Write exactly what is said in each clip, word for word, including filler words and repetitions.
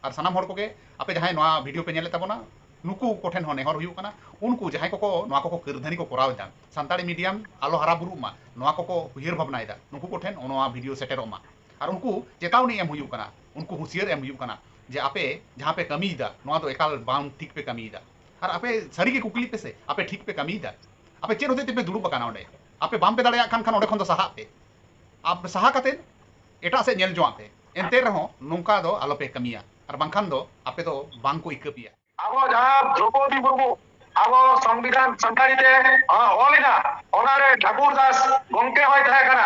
ᱟᱨ ᱥᱟᱱᱟᱢ ᱦᱚᱲ ᱠᱚᱜᱮ, ᱟᱯᱮ ᱡᱟᱦᱟᱸᱭ ᱱᱚᱣᱟ ᱵᱷᱤᱰᱤᱭᱳ ᱯᱮ ᱧᱮᱞᱮᱫ ᱛᱟᱵᱚᱱᱟ, ᱱᱩᱠᱩ ᱠᱚᱴᱷᱮᱱ ᱦᱚᱸ ᱱᱮᱦᱚᱨ ᱦᱩᱭᱩᱜ ᱠᱟᱱᱟ, ᱩᱱᱠᱩ ᱡᱟᱦᱟᱸᱭ ᱠᱚᱠᱚ ᱱᱚᱣᱟ ᱠᱚᱠᱚ ᱠᱟᱹᱨᱫᱷᱟᱹᱱᱤ ᱠᱚ ᱠᱚᱨᱟᱣ ᱮᱫᱟ, ᱥᱟᱱᱛᱟᱲᱤ ᱢᱤᱰᱤᱭᱟᱢ ᱟᱞᱚ ᱦᱟᱨᱟ ᱵᱩᱨᱩᱜ ᱢᱟ, ᱱᱚᱣᱟ ᱠᱚᱠᱚ ᱩᱭᱦᱟᱹᱨ ᱵᱷᱟᱵᱽᱱᱟᱭᱮᱫᱟ, ᱱᱩᱠᱩ ᱠᱚᱴᱷᱮᱱ ᱱᱚᱣᱟ ᱵᱷᱤᱰᱤᱭᱳ ᱥᱮᱴᱮᱨᱚᱜ ᱢᱟ᱾ ᱟᱨ ᱩᱱᱠᱩ ᱪᱮᱛᱟᱣᱱᱤ ᱮᱢ ᱦᱩᱭᱩᱜ ᱠᱟᱱᱟ, ᱩᱱᱠᱩ ᱦᱩᱸᱥᱤᱭᱟᱹᱨ ᱮᱢ ᱦᱩᱭᱩᱜ ᱠᱟᱱᱟ ᱡᱮ ᱟᱯᱮ ᱡᱟᱦᱟᱸ ᱯᱮ ᱠᱟᱹᱢᱤᱭᱮᱫᱟ, ᱱᱚᱣᱟ ᱫᱚ ᱮᱠᱟᱞ ᱵᱟᱝ ᱴᱷᱤᱠ ᱯᱮ ᱠᱟᱹᱢᱤᱭᱮᱫᱟ᱾ ᱟᱨ ᱟᱯᱮ ᱥᱟᱹᱨᱤ ᱜᱮ ᱠᱩᱠᱞᱤ ᱯᱮ ᱥᱮ, ᱟᱯᱮ ᱴᱷᱤᱠ ᱯᱮ ᱠᱟᱹᱢᱤᱭᱮᱫᱟ? ᱟᱯᱮ ᱪᱮᱫ ᱦᱚᱛᱮᱡ ᱛᱮᱯᱮ ᱫᱩᱲᱩᱵ ᱟᱠᱟᱱᱟ ᱚᱸᱰᱮ? ᱟᱯᱮ ᱵᱟᱝ ᱯᱮ ᱫᱟᱲᱮᱭᱟᱜ ᱠᱷᱟᱱ, ᱠᱷᱟᱱ ᱚᱸᱰᱮ ᱠᱷᱚᱱ ᱫᱚ ᱥᱟᱦᱟᱜ ᱯᱮ᱾ ᱟᱯᱮ ᱥᱟᱦᱟ ᱠᱟᱛᱮ ᱮᱴᱟᱜ ᱥᱮᱫ ᱧᱮᱞ ᱡᱚᱝᱟᱜ ᱯᱮ᱾ ᱮᱱᱛᱮ ᱨᱮᱦᱚᱸ ᱱᱚᱝᱠᱟ ᱫᱚ ᱟᱞᱚ ᱯᱮ ᱠᱟᱹᱢᱤᱭᱟ, ᱟᱨ ᱵᱟᱝᱠᱷᱟᱱ ᱫᱚ ᱟᱯᱮ ᱫᱚ ᱵᱟᱝ ᱠᱚ ᱤᱠᱟᱹ ᱯᱮᱭᱟ᱾ ᱟᱵᱚ ᱡᱟᱦᱟᱸ ᱫᱨᱚᱯᱚᱫᱤ ᱢᱩᱨᱢᱩ ᱟᱵᱚ ᱥᱚᱝᱵᱤᱫᱷᱟᱱ ᱥᱟᱱᱛᱟᱲᱤ ᱛᱮ, ᱟ, ᱚᱞ ᱮᱫᱟ, ᱚᱱᱟᱨᱮ ᱴᱷᱟᱹᱠᱩᱨ ᱫᱟᱥ ᱜᱚᱢᱠᱮ ᱦᱚᱸᱭ ᱛᱟᱦᱮᱸ ᱠᱟᱱᱟ,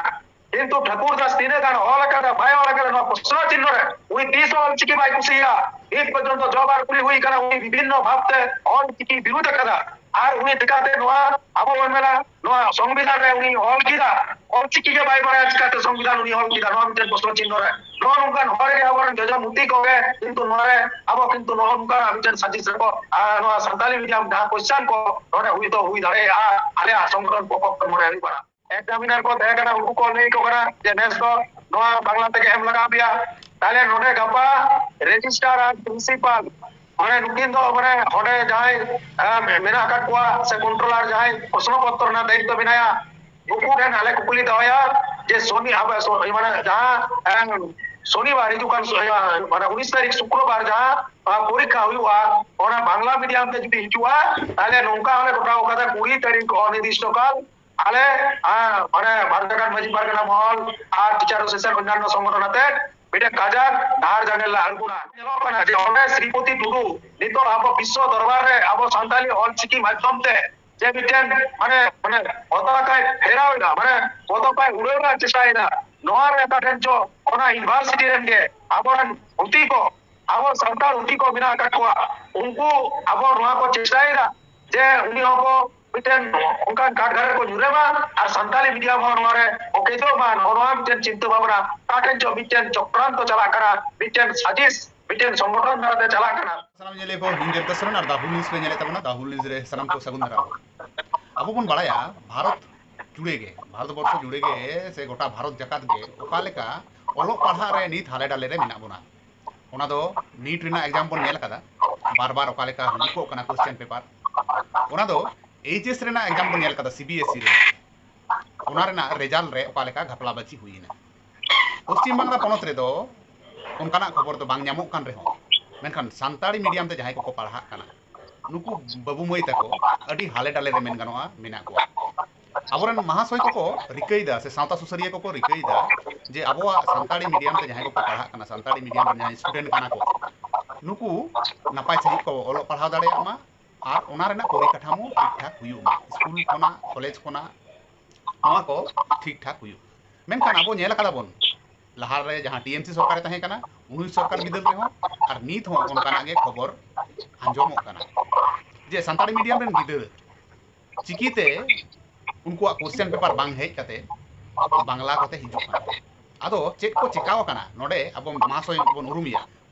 ᱠᱤᱱᱛᱩ ᱴᱷᱟᱹᱠᱩᱨ ᱫᱟᱥ ᱛᱤᱱᱟᱹᱜ ᱜᱟᱱ ᱚᱞ ᱟᱠᱟᱫᱟ, ᱵᱟᱭ ᱚᱞ ᱟᱠᱟᱫᱟ, ᱱᱚᱣᱟ ᱯᱨᱚᱥᱱᱚ ᱪᱤᱱᱦᱚ ᱨᱮ᱾ ᱩᱱᱤ ᱛᱤᱥ ᱦᱚᱸ ᱚᱞᱪᱤᱠᱤ ᱵᱟᱭ ᱠᱩᱥᱤᱭᱟᱜᱼᱟ᱾ ᱱᱤᱛ ᱯᱚᱨᱡᱚᱱᱛᱚ ᱡᱚᱵ ᱟᱨ ᱠᱩᱞᱤ ᱦᱩᱭ ᱠᱟᱱᱟ, ᱩᱱᱤ ᱵᱤᱵᱷᱤᱱᱱᱚ ᱵᱷᱟᱵᱛᱮ ᱚᱞᱪᱤᱠᱤ ᱵᱤᱨᱩᱫᱷ ᱟᱠᱟᱫᱟ᱾ ᱟᱨ ᱩᱱᱤ ᱪᱤᱠᱟᱛᱮ ᱱᱚᱣᱟ ᱟᱵᱚ ᱵᱚᱱ ᱢᱮᱱᱟ, ᱱᱚᱣᱟ ᱥᱚᱝᱵᱤᱫᱷᱟᱱ ᱨᱮ ᱩᱱᱤ ᱚᱞ ᱠᱮᱫᱟ, ᱚᱞᱪᱤᱠᱤ ᱜᱮ ᱵᱟᱭ ᱵᱟᱲᱟᱭᱟ, ᱪᱤᱠᱟᱛᱮ ᱥᱚᱝᱵᱤᱫᱷᱟᱱ ᱩᱱᱤ ᱚᱞ ᱠᱮᱫᱟ? ᱱᱚᱣᱟ ᱢᱤᱫᱴᱮᱱ ᱯᱨᱚᱥᱱᱚ ᱪᱤᱱᱦᱚ ᱨᱮ᱾ ᱱᱚᱜᱼᱚ ᱱᱚᱝᱠᱟᱱ ᱦᱚᱲ ᱜᱮ ᱟᱵᱚᱨᱮᱱ ᱡᱚᱡᱚ ᱢᱩᱛᱤ ᱠᱚᱜᱮ, ᱠᱤᱱᱛᱩ ᱱᱚᱣᱟ ᱨᱮ ᱟᱵᱚ ᱠᱤᱱᱛᱩ ᱱᱚᱜᱼᱚ ᱱᱚᱝᱠᱟᱱᱟᱜ ᱢᱤᱫᱴᱮᱱ ᱥᱟᱡᱤᱥ ᱨᱮᱠᱚ, ᱟᱨ ᱱᱚᱣᱟ ᱥᱟᱱᱛᱟᱞᱤ ᱢᱤᱰᱤᱭᱟᱢ ᱡᱟᱦᱟᱸ ᱠᱚᱥᱪᱟᱱ ᱠᱚ ᱱᱚᱰᱮ ᱦᱩᱭ ᱫᱚ ᱦᱩᱭ ᱫᱟᱲᱮᱭᱟᱜᱼᱟ, ᱟᱞᱮᱭᱟᱜ ᱥᱚᱝᱜᱚᱴᱷᱚᱱ ᱯᱚᱠᱠᱷᱚ ᱠᱷᱚᱱ ᱱᱚᱰᱮ ᱦᱩᱭᱩᱜ ᱠᱟᱱᱟ᱾ ᱮᱠᱡᱟᱢᱤᱱᱟᱨ ᱠᱚ ᱛᱟᱦᱮᱸ ᱠᱟᱱᱟ, ᱩᱱᱠᱩ ᱠᱚ ᱞᱟᱹᱭ ᱠᱚ ᱠᱟᱱᱟ ᱡᱮ ᱱᱮᱥ ᱫᱚ ᱱᱚᱣᱟ ᱵᱟᱝᱞᱟ ᱛᱮᱜᱮ ᱮᱢ ᱞᱟᱜᱟᱣ ᱯᱮᱭᱟ᱾ ᱛᱟᱦᱞᱮ ᱱᱚᱰᱮ ᱜᱟᱯᱟ ᱨᱮᱡᱤᱥᱴᱟᱨ ᱟᱨ ᱯᱨᱤᱱᱥᱤᱯᱟᱞ, ᱢᱟᱱᱮ ᱱᱩᱠᱤᱱ ᱫᱚ ᱢᱟᱱᱮ ᱚᱸᱰᱮ ᱡᱟᱦᱟᱸᱭ, ᱮ, ᱢᱮᱱᱟᱜ ᱟᱠᱟᱫ ᱠᱚᱣᱟ ᱥᱮ ᱠᱚᱱᱴᱨᱳᱞᱟᱨ ᱡᱟᱦᱟᱸᱭ ᱯᱨᱚᱥᱱᱚ ᱯᱚᱛᱨᱚ ᱨᱮᱱᱟᱜ ᱫᱟᱭᱤᱛᱛᱚ ᱢᱮᱱᱟᱭᱟ, ᱱᱩᱠᱩ ᱴᱷᱮᱱ ᱟᱞᱮ ᱠᱩᱠᱞᱤ ᱫᱚᱦᱚᱭᱟ ᱡᱮ ᱥᱚᱱᱤ-, ᱟᱵᱚ ᱥᱚ-, ᱢᱟᱱᱮ ᱡᱟᱦᱟᱸ, ᱮ, ᱥᱚᱱᱤᱵᱟᱨ ᱦᱤᱡᱩᱜ ᱠᱟᱱ ᱥᱚ-, ᱢᱟᱱᱮ ᱩᱱᱤᱥ ᱛᱟᱹᱨᱤᱠᱷ ᱥᱩᱠᱨᱚᱵᱟᱨ ᱡᱟᱦᱟᱸ, ᱟ, ᱯᱚᱨᱤᱠᱠᱷᱟ ᱦᱩᱭᱩᱜᱼᱟ, ᱚᱱᱟ ᱵᱟᱝᱞᱟ ᱢᱤᱰᱤᱭᱟᱢ ᱛᱮ ᱡᱩᱫᱤ ᱦᱤᱡᱩᱜᱼᱟ, ᱛᱟᱦᱞᱮ ᱱᱚᱝᱠᱟ ᱦᱚᱸᱞᱮ ᱜᱚᱴᱟᱣ ᱠᱟᱫᱟ ᱠᱩᱲᱤ ᱛᱟᱹᱨᱤᱠᱷ ᱚᱱᱤᱨᱫᱤᱥᱴᱚ ᱠᱟᱞ ᱟᱞᱮ, ᱟ, ᱢᱟᱱᱮ ᱵᱷᱟᱨᱚᱛ ᱡᱟᱠᱟᱛ ᱢᱟᱹᱡᱷᱤ ᱯᱟᱨᱜᱟᱱᱟ ᱢᱚᱦᱚᱞ ᱟᱨ ᱴᱤᱪᱟᱨ ᱮᱥᱳᱥᱤᱭᱮᱥᱚᱱ ᱚᱱᱭᱟᱱᱱᱚ ᱥᱚᱝᱜᱚᱴᱷᱚᱱ ᱟᱛᱮ ᱢᱤᱫᱴᱮᱱ ᱠᱟᱡᱟᱠ ᱰᱟᱦᱟᱨ ᱡᱟᱸᱜᱮ ᱞᱮ ᱟᱬᱜᱚᱱᱟ᱾ ᱧᱮᱞᱚᱜ ᱠᱟᱱᱟ ᱡᱮ ᱚᱸᱰᱮ ᱥᱨᱤᱯᱚᱛᱤ ᱴᱩᱰᱩ ᱱᱤᱛᱚᱜ ᱟᱵᱚ ᱵᱤᱥᱥᱚ ᱫᱚᱨᱵᱟᱨ ᱨᱮ ᱟᱵᱚ ᱥᱟᱱᱛᱟᱞᱤ ᱚᱞᱪᱤᱠᱤ ᱢᱟᱫᱽᱫᱷᱚᱢ ᱛᱮ ᱡᱮ ᱢᱤᱫᱴᱮᱱ ᱢᱟᱱᱮ, ᱢᱟᱱᱮ ᱯᱚᱛᱟᱠᱟᱭ ᱯᱷᱮᱨᱟᱣ ᱮᱫᱟ, ᱢᱟᱱᱮ ᱯᱚᱛᱟᱠᱟᱭ ᱩᱰᱟᱹᱣ ᱨᱮᱱᱟᱜ ᱪᱮᱥᱴᱟᱭᱮᱫᱟ, ᱱᱚᱣᱟ ᱨᱮ ᱚᱠᱟ ᱴᱷᱮᱱ ᱪᱚ ᱚᱱᱟ ᱤᱭᱩᱱᱤᱵᱷᱟᱨᱥᱤᱴᱤ ᱨᱮᱱ ᱜᱮ ᱟᱵᱚᱨᱮᱱ ᱯᱩᱛᱷᱤ ᱠᱚ ᱟᱵᱚ ᱥᱟᱱᱛᱟᱲ ᱯᱩᱛᱷᱤ ᱠᱚ ᱢᱮᱱᱟᱜ ᱟᱠᱟᱫ ᱠᱚᱣᱟ, ᱩᱱᱠᱩ ᱟᱵᱚ ᱱᱚᱣᱟ ᱠᱚ ᱪᱮᱥᱴᱟᱭᱮᱫᱟ ᱡᱮ ᱩᱱᱤ ᱦᱚᱸᱠᱚ ᱢᱤᱫᱴᱮᱱ ᱚᱱᱠᱟᱱ ᱠᱟᱴ ᱜᱷᱟᱴ ᱨᱮᱠᱚ ᱧᱩᱨᱮ ᱢᱟ ᱟᱨ ᱥᱟᱱᱛᱟᱲᱤ ᱢᱤᱰᱤᱭᱟᱢ ᱦᱚᱸ ᱱᱚᱣᱟ ᱨᱮ ᱚᱠᱮᱡᱚᱜ ᱢᱟ, ᱱᱚᱜᱼᱚ ᱱᱚᱣᱟ ᱢᱤᱫᱴᱮᱱ ᱪᱤᱱᱛᱟᱹ ᱵᱷᱟᱵᱽᱱᱟ ᱚᱠᱟ ᱴᱷᱮᱱ ᱪᱚ ᱢᱤᱫᱴᱮᱱ ᱪᱚᱠᱨᱟᱱᱛᱚ ᱪᱟᱞᱟᱜ ᱠᱟᱱᱟ, ᱢᱤᱫᱴᱮᱱ ᱥᱟᱡᱤᱥ ᱢᱤᱫᱴᱮᱱ ᱥᱚᱝᱜᱚᱴᱷᱚᱱ ᱫᱟᱨᱟᱭ ᱛᱮ ᱪᱟᱞᱟᱜ ᱠᱟᱱᱟ᱾ ᱥᱟᱱᱟᱢ ᱧᱮᱞᱮᱫ ᱠᱚ ᱤᱧ ᱫᱮᱵᱽᱫᱟᱥ ᱥᱚᱨᱮᱱ ᱟᱨ ᱫᱟ ᱦᱩᱞ ᱱᱤᱭᱩᱡᱽ ᱯᱮ ᱧᱮᱞᱮᱫ ᱛᱟᱵᱚᱱᱟ, ᱫᱟ ᱦᱩᱞ ᱱᱤᱭᱩᱡᱽ ᱨᱮ ᱥᱟᱱᱟᱢ ᱠᱚ ᱥᱟᱹᱜᱩᱱ ᱫᱟᱨᱟᱢ᱾ ᱟᱵᱚ ᱵᱚᱱ ᱵᱟᱲᱟᱭᱟ ᱵᱷᱟᱨᱚᱛ ᱡᱩᱲᱮ ᱜᱮ, ᱵᱷᱟᱨᱚᱛ ᱵᱚᱨᱥᱚ ᱡᱩᱲᱮ ᱜᱮ ᱥᱮ ᱜᱚᱴᱟ ᱵᱷᱟᱨᱚᱛ ᱡᱟᱠᱟᱛ ᱜᱮ ᱚᱠᱟ ᱞᱮᱠᱟ ᱚᱞᱚᱜ ᱯᱟᱲᱦᱟᱜ ᱨᱮ ᱱᱤᱛ ᱦᱟᱞᱮ ᱰᱟᱞᱮ ᱨᱮ ᱢᱮᱱᱟᱜ ᱵᱚᱱᱟ᱾ ᱚᱱᱟ ᱫᱚ ᱱᱤᱴ ᱨᱮᱱᱟᱜ ᱮᱠᱡᱟᱢ ᱵᱚᱱ ᱧᱮᱞ ᱟᱠᱟᱫᱟ, ᱵᱟᱨ ᱵᱟᱨ ᱚᱠᱟ ᱞᱮᱠᱟ ᱞᱤᱠᱚᱜ ᱠᱟᱱᱟ ᱠᱚᱥᱪᱮᱱ ᱯᱮᱯᱟᱨ᱾ ᱚᱱᱟ ᱫᱚ ᱮᱭᱤᱪ ᱮᱥ ᱨᱮᱱᱟᱜ ᱮᱠᱡᱟᱢ ᱵᱚᱱ ᱧᱮᱞ ᱟᱠᱟᱫᱟ, ᱥᱤ ᱵᱤ ᱮᱥ ᱤ ᱨᱮ, ᱚᱱᱟ ᱨᱮᱱᱟᱜ ᱨᱮᱡᱟᱞᱴ ᱨᱮ ᱚᱠᱟ ᱞᱮᱠᱟ ᱜᱷᱟᱯᱞᱟ ᱵᱟᱹᱪᱤ ᱦᱩᱭᱮᱱᱟ᱾ ᱯᱚᱥᱪᱤᱢ ᱵᱟᱝᱞᱟ ᱯᱚᱱᱚᱛ ᱨᱮᱫᱚ ᱚᱱᱠᱟᱱᱟᱜ ᱠᱷᱚᱵᱚᱨ ᱫᱚ ᱵᱟᱝ ᱧᱟᱢᱚᱜ ᱠᱟᱱ ᱨᱮᱦᱚᱸ, ᱢᱮᱱᱠᱷᱟᱱ ᱥᱟᱱᱛᱟᱲᱤ ᱢᱤᱰᱤᱭᱟᱢ ᱛᱮ ᱡᱟᱦᱟᱸᱭ ᱠᱚᱠᱚ ᱯᱟᱲᱦᱟᱜ ᱠᱟᱱᱟ, ᱱᱩᱠᱩ ᱵᱟᱹᱵᱩ ᱢᱟᱹᱭ ᱛᱟᱠᱚ ᱟᱹᱰᱤ ᱦᱟᱞᱮ ᱰᱟᱞᱮ ᱨᱮ, ᱢᱮᱱ ᱜᱟᱱᱚᱜᱼᱟ, ᱢᱮᱱᱟᱜ ᱠᱚᱣᱟ᱾ ᱟᱵᱚᱨᱮᱱ ᱢᱟᱦᱟᱥᱚᱭ ᱠᱚᱠᱚ ᱨᱤᱠᱟᱹᱭᱮᱫᱟ ᱥᱮ ᱥᱟᱶᱛᱟ ᱥᱩᱥᱟᱹᱨᱤᱭᱟᱹ ᱠᱚᱠᱚ ᱨᱤᱠᱟᱹᱭᱮᱫᱟ ᱡᱮ ᱟᱵᱚᱣᱟᱜ ᱥᱟᱱᱛᱟᱲᱤ ᱢᱤᱰᱤᱭᱟᱢ ᱛᱮ ᱡᱟᱦᱟᱸᱭ ᱠᱚᱠᱚ ᱯᱟᱲᱦᱟᱜ ᱠᱟᱱᱟ, ᱥᱟᱱᱛᱟᱲᱤ ᱢᱤᱰᱤᱭᱟᱢ ᱨᱮᱱ ᱡᱟᱦᱟᱸᱭ ᱥᱴᱩᱰᱮᱱᱴ ᱠᱟᱱᱟ ᱠᱚ, ᱱᱩᱠᱩ ᱱᱟᱯᱟᱭ ᱥᱟᱺᱦᱤᱡ ᱠᱚ ᱚᱞᱚᱜ ᱯᱟᱲᱦᱟᱣ ᱫᱟᱲᱮᱭᱟᱜ ᱢᱟ ᱟᱨ ᱚᱱᱟ ᱨᱮᱱᱟᱜ ᱯᱚᱨᱤᱠᱟᱴᱷᱟᱢᱳ ᱴᱷᱤᱠ ᱴᱷᱟᱠ ᱦᱩᱭᱩᱜ ᱢᱟ, ᱥᱠᱩᱞ ᱠᱷᱚᱱᱟᱜ, ᱠᱚᱞᱮᱡᱽ ᱠᱷᱚᱱᱟᱜ ᱱᱚᱣᱟ ᱠᱚ ᱴᱷᱤᱠ ᱴᱷᱟᱠ ᱦᱩᱭᱩᱜ᱾ ᱢᱮᱱᱠᱷᱟᱱ ᱟᱵᱚ ᱧᱮᱞ ᱟᱠᱟᱫᱟ ᱵᱚᱱ, ᱞᱟᱦᱟ ᱨᱮ ᱡᱟᱦᱟᱸ ᱴᱤ ᱮᱢ ᱥᱤ ᱥᱚᱨᱠᱟᱨᱮ ᱛᱟᱦᱮᱸ ᱠᱟᱱᱟ, ᱩᱱᱤ ᱥᱚᱨᱠᱟᱨ ᱵᱤᱫᱟᱹᱞ ᱨᱮᱦᱚᱸ ᱟᱨ ᱱᱤᱛ ᱦᱚᱸ ᱚᱱᱠᱟᱱᱟᱜ ᱜᱮ ᱠᱷᱚᱵᱚᱨ ᱟᱸᱡᱚᱢᱚᱜ ᱠᱟᱱᱟ ᱡᱮ ᱥᱟᱱᱛᱟᱲᱤ ᱢᱤᱰᱤᱭᱟᱢ ᱨᱮᱱ ᱜᱤᱫᱽᱨᱟᱹ ᱪᱤᱠᱤᱛᱮ ᱩᱱᱠᱩᱣᱟᱜ ᱠᱚᱥᱪᱮᱱ ᱯᱮᱯᱟᱨ ᱵᱟᱝ ᱦᱮᱡ ᱠᱟᱛᱮ ᱵᱟᱝᱞᱟ ᱠᱚᱛᱮ ᱦᱤᱡᱩᱜ ᱠᱟᱱᱟ᱾ ᱟᱫᱚ ᱪᱮᱫ ᱠᱚ ᱪᱮᱠᱟᱣ ᱟᱠᱟᱱᱟ ᱱᱚᱰᱮ, ᱟᱵᱚ ᱢᱟᱦᱟᱥᱚᱭ ᱵᱚᱱ ᱩᱨᱩᱢᱮᱭᱟ,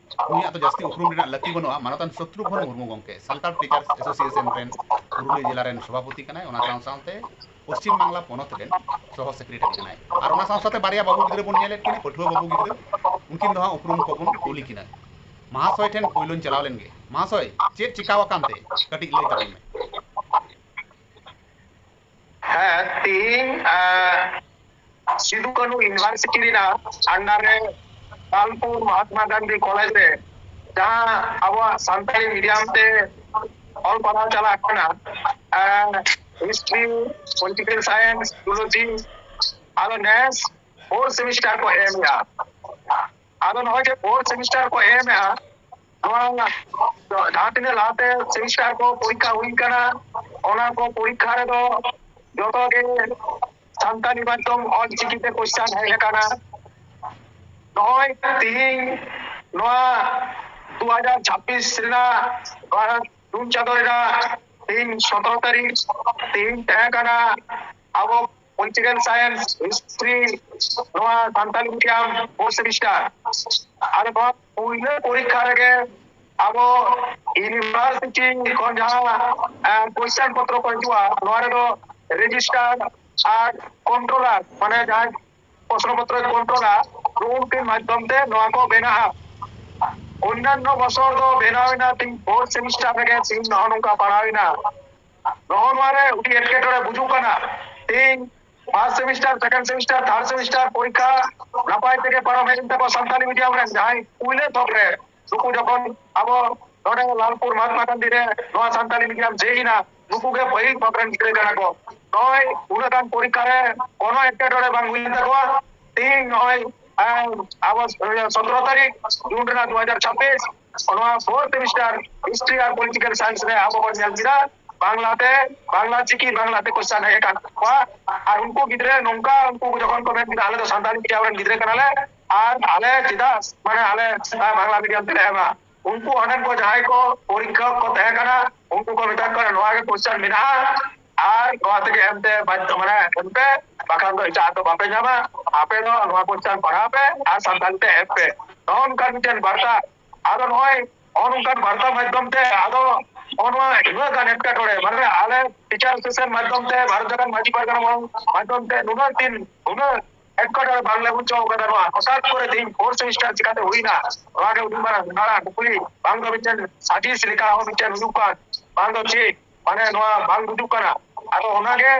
ᱩᱱᱤᱭᱟᱜ ᱫᱚ ᱡᱟᱹᱥᱛᱤ ᱩᱯᱨᱩᱢ ᱨᱮᱱᱟᱜ ᱞᱟᱹᱠᱛᱤ ᱵᱟᱹᱱᱩᱜᱼᱟ᱾ ᱢᱟᱱᱚᱛᱟᱱ ᱥᱚᱛᱨᱩᱜᱷᱚᱱ ᱢᱩᱨᱢᱩ ᱜᱚᱢᱠᱮ, ᱥᱟᱱᱛᱟᱲ ᱴᱤᱪᱟᱨᱥ ᱮᱥᱳᱥᱤᱭᱮᱥᱚᱱ ᱨᱮᱱ ᱯᱩᱨᱩᱞᱤᱭᱟᱹ ᱡᱮᱞᱟ ᱨᱮᱱ ᱥᱚᱵᱷᱟᱯᱚᱛᱤ ᱠᱟᱱᱟᱭ, ᱚᱱᱟ ᱥᱟᱶ ᱥᱟᱶᱛᱮ ᱯᱚᱥᱪᱤᱢ ᱵᱟᱝᱞᱟ ᱯᱚᱱᱚᱛ ᱨᱮᱱ ᱥᱚᱦᱚ ᱥᱮᱠᱨᱮᱴᱟᱨᱤ ᱠᱟᱱᱟᱭ᱾ ᱟᱨ ᱚᱱᱟ ᱥᱟᱶ ᱥᱟᱶᱛᱮ ᱵᱟᱨᱭᱟ ᱵᱟᱹᱵᱩ ᱜᱤᱫᱽᱨᱟᱹ ᱵᱚᱱ ᱧᱮᱞᱮᱫ ᱠᱤᱱᱟ, ᱯᱟᱹᱴᱷᱩᱣᱟᱹ ᱵᱟᱹᱵᱩ ᱜᱤᱫᱽᱨᱟᱹ, ᱩᱱᱠᱤᱱ ᱫᱚ ᱦᱟᱸᱜ ᱩᱯᱨᱩᱢ ᱠᱚᱵᱚᱱ ᱠᱩᱞᱤ ᱠᱤᱱᱟ᱾ ᱢᱟᱦᱟᱥᱚᱭ ᱴᱷᱮᱱ ᱯᱳᱭᱞᱳᱧ ᱪᱟᱞᱟᱣ ᱞᱮᱱ ᱜᱮ᱾ ᱢᱟᱦᱟᱥᱚᱭ, ᱪᱮᱫ ᱪᱤᱠᱟᱣ ᱟᱠᱟᱱ ᱛᱮ? ᱠᱟᱹᱴᱤᱡ ᱞᱟᱹᱭ ᱛᱟᱵᱚᱱ ᱢᱮ᱾ ᱦᱮᱸ, ᱛᱤᱦᱤᱧ, ᱟᱸ, ᱥᱤᱫᱩ ᱠᱟᱹᱱᱦᱩ ᱤᱭᱩᱱᱤᱵᱷᱟᱨᱥᱤᱴᱤ ᱨᱮᱱᱟᱜ under ᱨᱮ ᱞᱟᱞᱯᱩᱨ ᱢᱚᱦᱟᱛᱢᱟ ᱜᱟᱱᱫᱷᱤ ᱠᱚᱞᱮᱡᱽ ᱨᱮ ᱡᱟᱦᱟᱸ ᱟᱵᱚᱣᱟᱜ ᱥᱟᱱᱛᱟᱲᱤ ᱢᱤᱰᱤᱭᱟᱢ ᱛᱮ ᱚᱞ ᱯᱟᱲᱦᱟᱣ ᱪᱟᱞᱟᱜ ᱠᱟᱱᱟ, ᱟᱸ, ᱦᱤᱥᱴᱨᱤ, ᱯᱚᱞᱤᱴᱤᱠᱮᱞ ᱥᱟᱭᱮᱱᱥ, ᱡᱩᱞᱚᱡᱤ, ᱟᱫᱚ ᱱᱮᱥ ᱯᱷᱳᱨ ᱥᱮᱢᱤᱥᱴᱟᱨ ᱠᱚ ᱮᱢ ᱮᱫᱟ᱾ ᱟᱫᱚ ᱱᱚᱜᱼᱚᱭ ᱡᱮ ᱯᱷᱳᱨ ᱥᱮᱢᱤᱥᱴᱟᱨ ᱠᱚ ᱮᱢ ᱮᱫᱟ, ᱱᱚᱣᱟ ᱡᱟᱦᱟᱸ ᱛᱤᱱᱟᱹᱜ ᱞᱟᱦᱟᱛᱮ ᱥᱮᱢᱤᱥᱴᱟᱨ ᱠᱚ ᱯᱚᱨᱤᱠᱠᱷᱟ ᱦᱩᱭ ᱠᱟᱱᱟ, ᱚᱱᱟ ᱠᱚ ᱯᱚᱨᱤᱠᱠᱷᱟ ᱨᱮᱫᱚ ᱡᱚᱛᱚ ᱜᱮ ᱥᱟᱱᱛᱟᱲᱤ ᱢᱟᱫᱽᱫᱷᱚᱢ ᱚᱞ ᱪᱤᱠᱤ ᱛᱮ ᱠᱚᱥᱪᱟᱱ ᱦᱮᱡ ᱟᱠᱟᱱᱟ᱾ ᱱᱚᱜᱼᱚᱭ ᱛᱤᱦᱤᱧ ᱱᱚᱣᱟ ᱫᱩ ᱦᱟᱡᱟᱨ ᱪᱷᱟᱵᱵᱤᱥ ᱨᱮᱱᱟᱜ ᱱᱚᱣᱟ ᱡᱩᱱ ᱪᱟᱸᱫᱳ ᱨᱮᱱᱟᱜ ᱛᱤᱦᱤᱧ ᱥᱚᱛᱨᱚ ᱛᱟᱹᱨᱤᱠᱷ, ᱛᱤᱦᱤᱧ ᱛᱟᱦᱮᱸ ᱠᱟᱱᱟ ᱟᱵᱚ ᱯᱚᱞᱤᱴᱤᱠᱮᱞ ᱥᱟᱭᱮᱱᱥ, ᱦᱤᱥᱴᱨᱤ, ᱱᱚᱣᱟ ᱥᱟᱱᱛᱟᱲᱤ ᱢᱤᱰᱤᱭᱟᱢ ᱯᱷᱳᱨ ᱥᱮᱢᱤᱥᱴᱟᱨ᱾ ᱟᱫᱚ ᱱᱚᱣᱟ ᱯᱩᱭᱞᱟᱹ ᱯᱚᱨᱤᱠᱠᱷᱟ ᱨᱮᱜᱮ ᱟᱵᱚ ᱤᱭᱩᱱᱤᱵᱷᱟᱨᱥᱤᱴᱤ ᱠᱷᱚᱱ ᱡᱟᱦᱟᱸ, ᱮ, ᱠᱚᱥᱪᱟᱱ ᱯᱚᱛᱨᱚ ᱠᱚ ᱦᱤᱡᱩᱜᱼᱟ, ᱱᱚᱣᱟ ᱨᱮᱫᱚ ᱨᱮᱡᱤᱥᱴᱟᱨ ᱟᱨ ᱠᱚᱱᱴᱨᱳᱞᱟᱨ, ᱢᱟᱱᱮ ᱡᱟᱦᱟᱸᱭ ᱯᱨᱚᱥᱱᱚ ᱯᱚᱛᱨᱚ ᱠᱚᱱᱴᱨᱳᱞᱟ, ᱩᱱᱠᱤᱱ ᱢᱟᱫᱽᱫᱷᱚᱢ ᱛᱮ ᱱᱚᱣᱟ ᱠᱚ ᱵᱮᱱᱟᱜᱼᱟ᱾ ᱚᱱᱱᱟᱱᱱᱚ ᱵᱚᱪᱷᱚᱨ ᱫᱚ ᱵᱮᱱᱟᱣ ᱮᱱᱟ, ᱛᱤᱦᱤᱧ fourth semester ᱨᱮᱜᱮ ᱛᱤᱦᱤᱧ ᱱᱚᱜᱼᱚ ᱱᱚᱝᱠᱟ ᱯᱟᱲᱟᱣ ᱮᱱᱟ᱾ ᱱᱚᱜᱼᱚ ᱱᱚᱣᱟ ᱨᱮ ᱟᱹᱰᱤ ᱮᱴᱠᱮᱴᱚᱬᱮ ᱵᱩᱡᱩᱜ ᱠᱟᱱᱟ᱾ ᱛᱤᱦᱤᱧ first semester, second semester, third semester ᱯᱚᱨᱤᱠᱠᱷᱟ ᱱᱟᱯᱟᱭ ᱛᱮᱜᱮ ᱯᱟᱨᱚᱢ ᱦᱮᱡ ᱮᱱ ᱛᱟᱠᱚᱣᱟ ᱥᱟᱱᱛᱟᱞᱤ medium ᱨᱮᱱ ᱡᱟᱦᱟᱸᱭ ᱯᱩᱭᱞᱟᱹ ᱛᱷᱚᱠ ᱨᱮ᱾ ᱱᱩᱠᱩ ᱡᱚᱠᱷᱚᱱ ᱟᱵᱚ ᱱᱚᱰᱮ ᱞᱟᱞᱯᱩᱨ ᱢᱚᱦᱟᱛᱢᱟ ᱜᱟᱱᱫᱷᱤ ᱨᱮ ᱱᱚᱣᱟ ᱥᱟᱱᱛᱟᱞᱤ medium ᱡᱷᱤᱡ ᱮᱱᱟ, ᱱᱩᱠᱩ ᱜᱮ ᱯᱟᱹᱦᱤᱞ ᱛᱷᱚᱠ ᱨᱮᱱ ᱜᱤᱫᱽᱨᱟᱹ ᱠᱟᱱᱟ ᱠᱚ᱾ ᱱᱚᱜᱼᱚᱭ ᱩᱱᱟᱹᱜ ᱜᱟᱱ ᱯᱚᱨᱤᱠᱠᱷᱟ ᱨᱮ ᱠᱳᱱᱳ ᱮᱴᱠᱮᱴᱚᱬᱮ ᱵᱟᱝ ᱦᱩᱭ ᱞᱮᱱ ᱛᱟᱠᱚᱣᱟ᱾ ᱛᱤᱦᱤᱧ ᱱᱚᱜᱼᱚᱭ, ᱟᱸ, ᱟᱵᱚ ᱥᱚᱛᱨᱚ ᱛᱟᱹᱨᱤᱠᱷ ᱡᱩᱱ ᱨᱮᱱᱟᱜ ᱫᱩ ᱦᱟᱡᱟᱨ ᱪᱷᱟᱵᱵᱤᱥ, ᱱᱚᱣᱟ fourth semester history ᱟᱨ political science ᱨᱮ ᱟᱵᱚ ᱵᱚᱱ ᱧᱮᱞ ᱠᱮᱫᱟ, ᱵᱟᱝᱞᱟᱛᱮ, ᱵᱟᱝᱞᱟ ᱪᱤᱠᱤ ᱵᱟᱝᱞᱟᱛᱮ question ᱦᱮᱡ ᱟᱠᱟᱱ ᱛᱟᱠᱚᱣᱟ᱾ ᱟᱨ ᱩᱱᱠᱩ ᱜᱤᱫᱽᱨᱟᱹ ᱱᱚᱝᱠᱟ, ᱩᱱᱠᱩ ᱡᱚᱠᱷᱚᱱ ᱠᱚ ᱢᱮᱱ ᱠᱮᱫᱟ, "ᱟᱞᱮ ᱫᱚ ᱥᱟᱱᱛᱟᱲᱤ medium ᱨᱮᱱ ᱜᱤᱫᱽᱨᱟᱹ ᱠᱟᱱᱟᱞᱮ, ᱟᱨ ᱟᱞᱮ ᱪᱮᱫᱟᱜ, ᱢᱟᱱᱮ, ᱟᱞᱮ ᱵᱟᱝᱞᱟ medium ᱛᱮᱞᱮ ᱮᱢᱟ?" ᱩᱱᱠᱩ ᱚᱸᱰᱮᱱ ᱠᱚ ᱡᱟᱦᱟᱸᱭ ᱠᱚ ᱯᱚᱨᱤᱠᱠᱷᱟ ᱠᱚ ᱛᱟᱦᱮᱸ ᱠᱟᱱᱟ, ᱩᱱᱠᱩ ᱠᱚ ᱢᱮᱛᱟ ᱠᱚ ᱠᱟᱱᱟ, "ᱱᱚᱣᱟ ᱜᱮ question ᱢᱮᱱᱟᱜᱼᱟ, ᱟᱨ ᱱᱚᱣᱟ ᱛᱮᱜᱮ ᱮᱢ ᱛᱮ ᱵᱟᱫᱽᱫᱷᱚ, ᱢᱟᱱᱮ, ᱮᱢ ᱯᱮ, ᱵᱟᱠᱷᱟᱱ ᱫᱚ ᱮᱴᱟᱜ ᱫᱚ ᱵᱟᱯᱮ ᱧᱟᱢᱟ, ᱟᱯᱮ ᱫᱚ ᱱᱚᱣᱟ question ᱯᱟᱲᱦᱟᱣ ᱯᱮ ᱟᱨ ᱥᱟᱱᱛᱟᱲᱤ ᱛᱮ ᱮᱢ ᱯᱮ᱾" ᱱᱚᱜᱼᱚ ᱱᱚᱝᱠᱟ ᱢᱤᱫᱴᱮᱱ ᱵᱟᱨᱛᱟ᱾ ᱟᱫᱚ ᱱᱚᱜᱼᱚᱭ ᱱᱚᱜᱼᱚ ᱱᱚᱝᱠᱟᱱ ᱵᱟᱨᱛᱟ ᱢᱟᱫᱽᱫᱷᱚᱢ ᱛᱮ ᱟᱫᱚ ᱱᱚᱜᱼᱚ ᱱᱚᱣᱟ ᱩᱱᱟᱹᱜ ᱜᱟᱱ ᱮᱴᱠᱮᱴᱚᱬᱮ, ᱢᱟᱱᱮ, ᱟᱞᱮ teacher association ᱢᱟᱫᱽᱫᱷᱚᱢ ᱛᱮ, ᱵᱷᱟᱨᱚᱛ ᱡᱟᱠᱟᱛ ᱢᱟᱹᱡᱷᱤ ᱯᱟᱨᱜᱟᱱᱟ ᱢᱟᱫᱽᱫᱷᱚᱢ ᱛᱮ ᱱᱩᱱᱟᱹᱜ ᱫᱤᱱ, ᱩᱱᱟᱹᱜ ᱮᱴᱠᱮᱴᱚᱬᱮ ᱵᱟᱝᱞᱮ ᱵᱩᱡᱷᱟᱹᱣ ᱠᱟᱫᱟ᱾ ᱱᱚᱣᱟ ᱦᱚᱴᱟᱛ ᱠᱚᱨᱮ ᱛᱮᱦᱮᱧ fourth semester ᱪᱤᱠᱟᱛᱮ ᱦᱩᱭᱱᱟ? ᱱᱚᱣᱟ ᱜᱮ ᱟᱹᱰᱤ ᱢᱟᱨᱟᱝ ᱦᱟᱦᱟᱲᱟ ᱠᱩᱠᱞᱤ, ᱵᱟᱝ ᱫᱚ ᱢᱤᱫᱴᱮᱱ ᱥᱟᱡᱤᱥ ᱞᱮᱠᱟ ᱦᱚᱸ ᱢᱤᱫᱴᱮᱱ ᱦᱩᱭᱩᱜ ᱠᱟᱱ, ᱵᱟᱝ ᱫᱚ ᱪᱮᱫ, ᱢᱟᱱᱮ, ᱱᱚᱣᱟ ᱵᱟᱝ ᱵᱩᱡᱩᱜ ᱠᱟᱱᱟ᱾ ᱟᱫᱚ ᱚᱱᱟᱜᱮ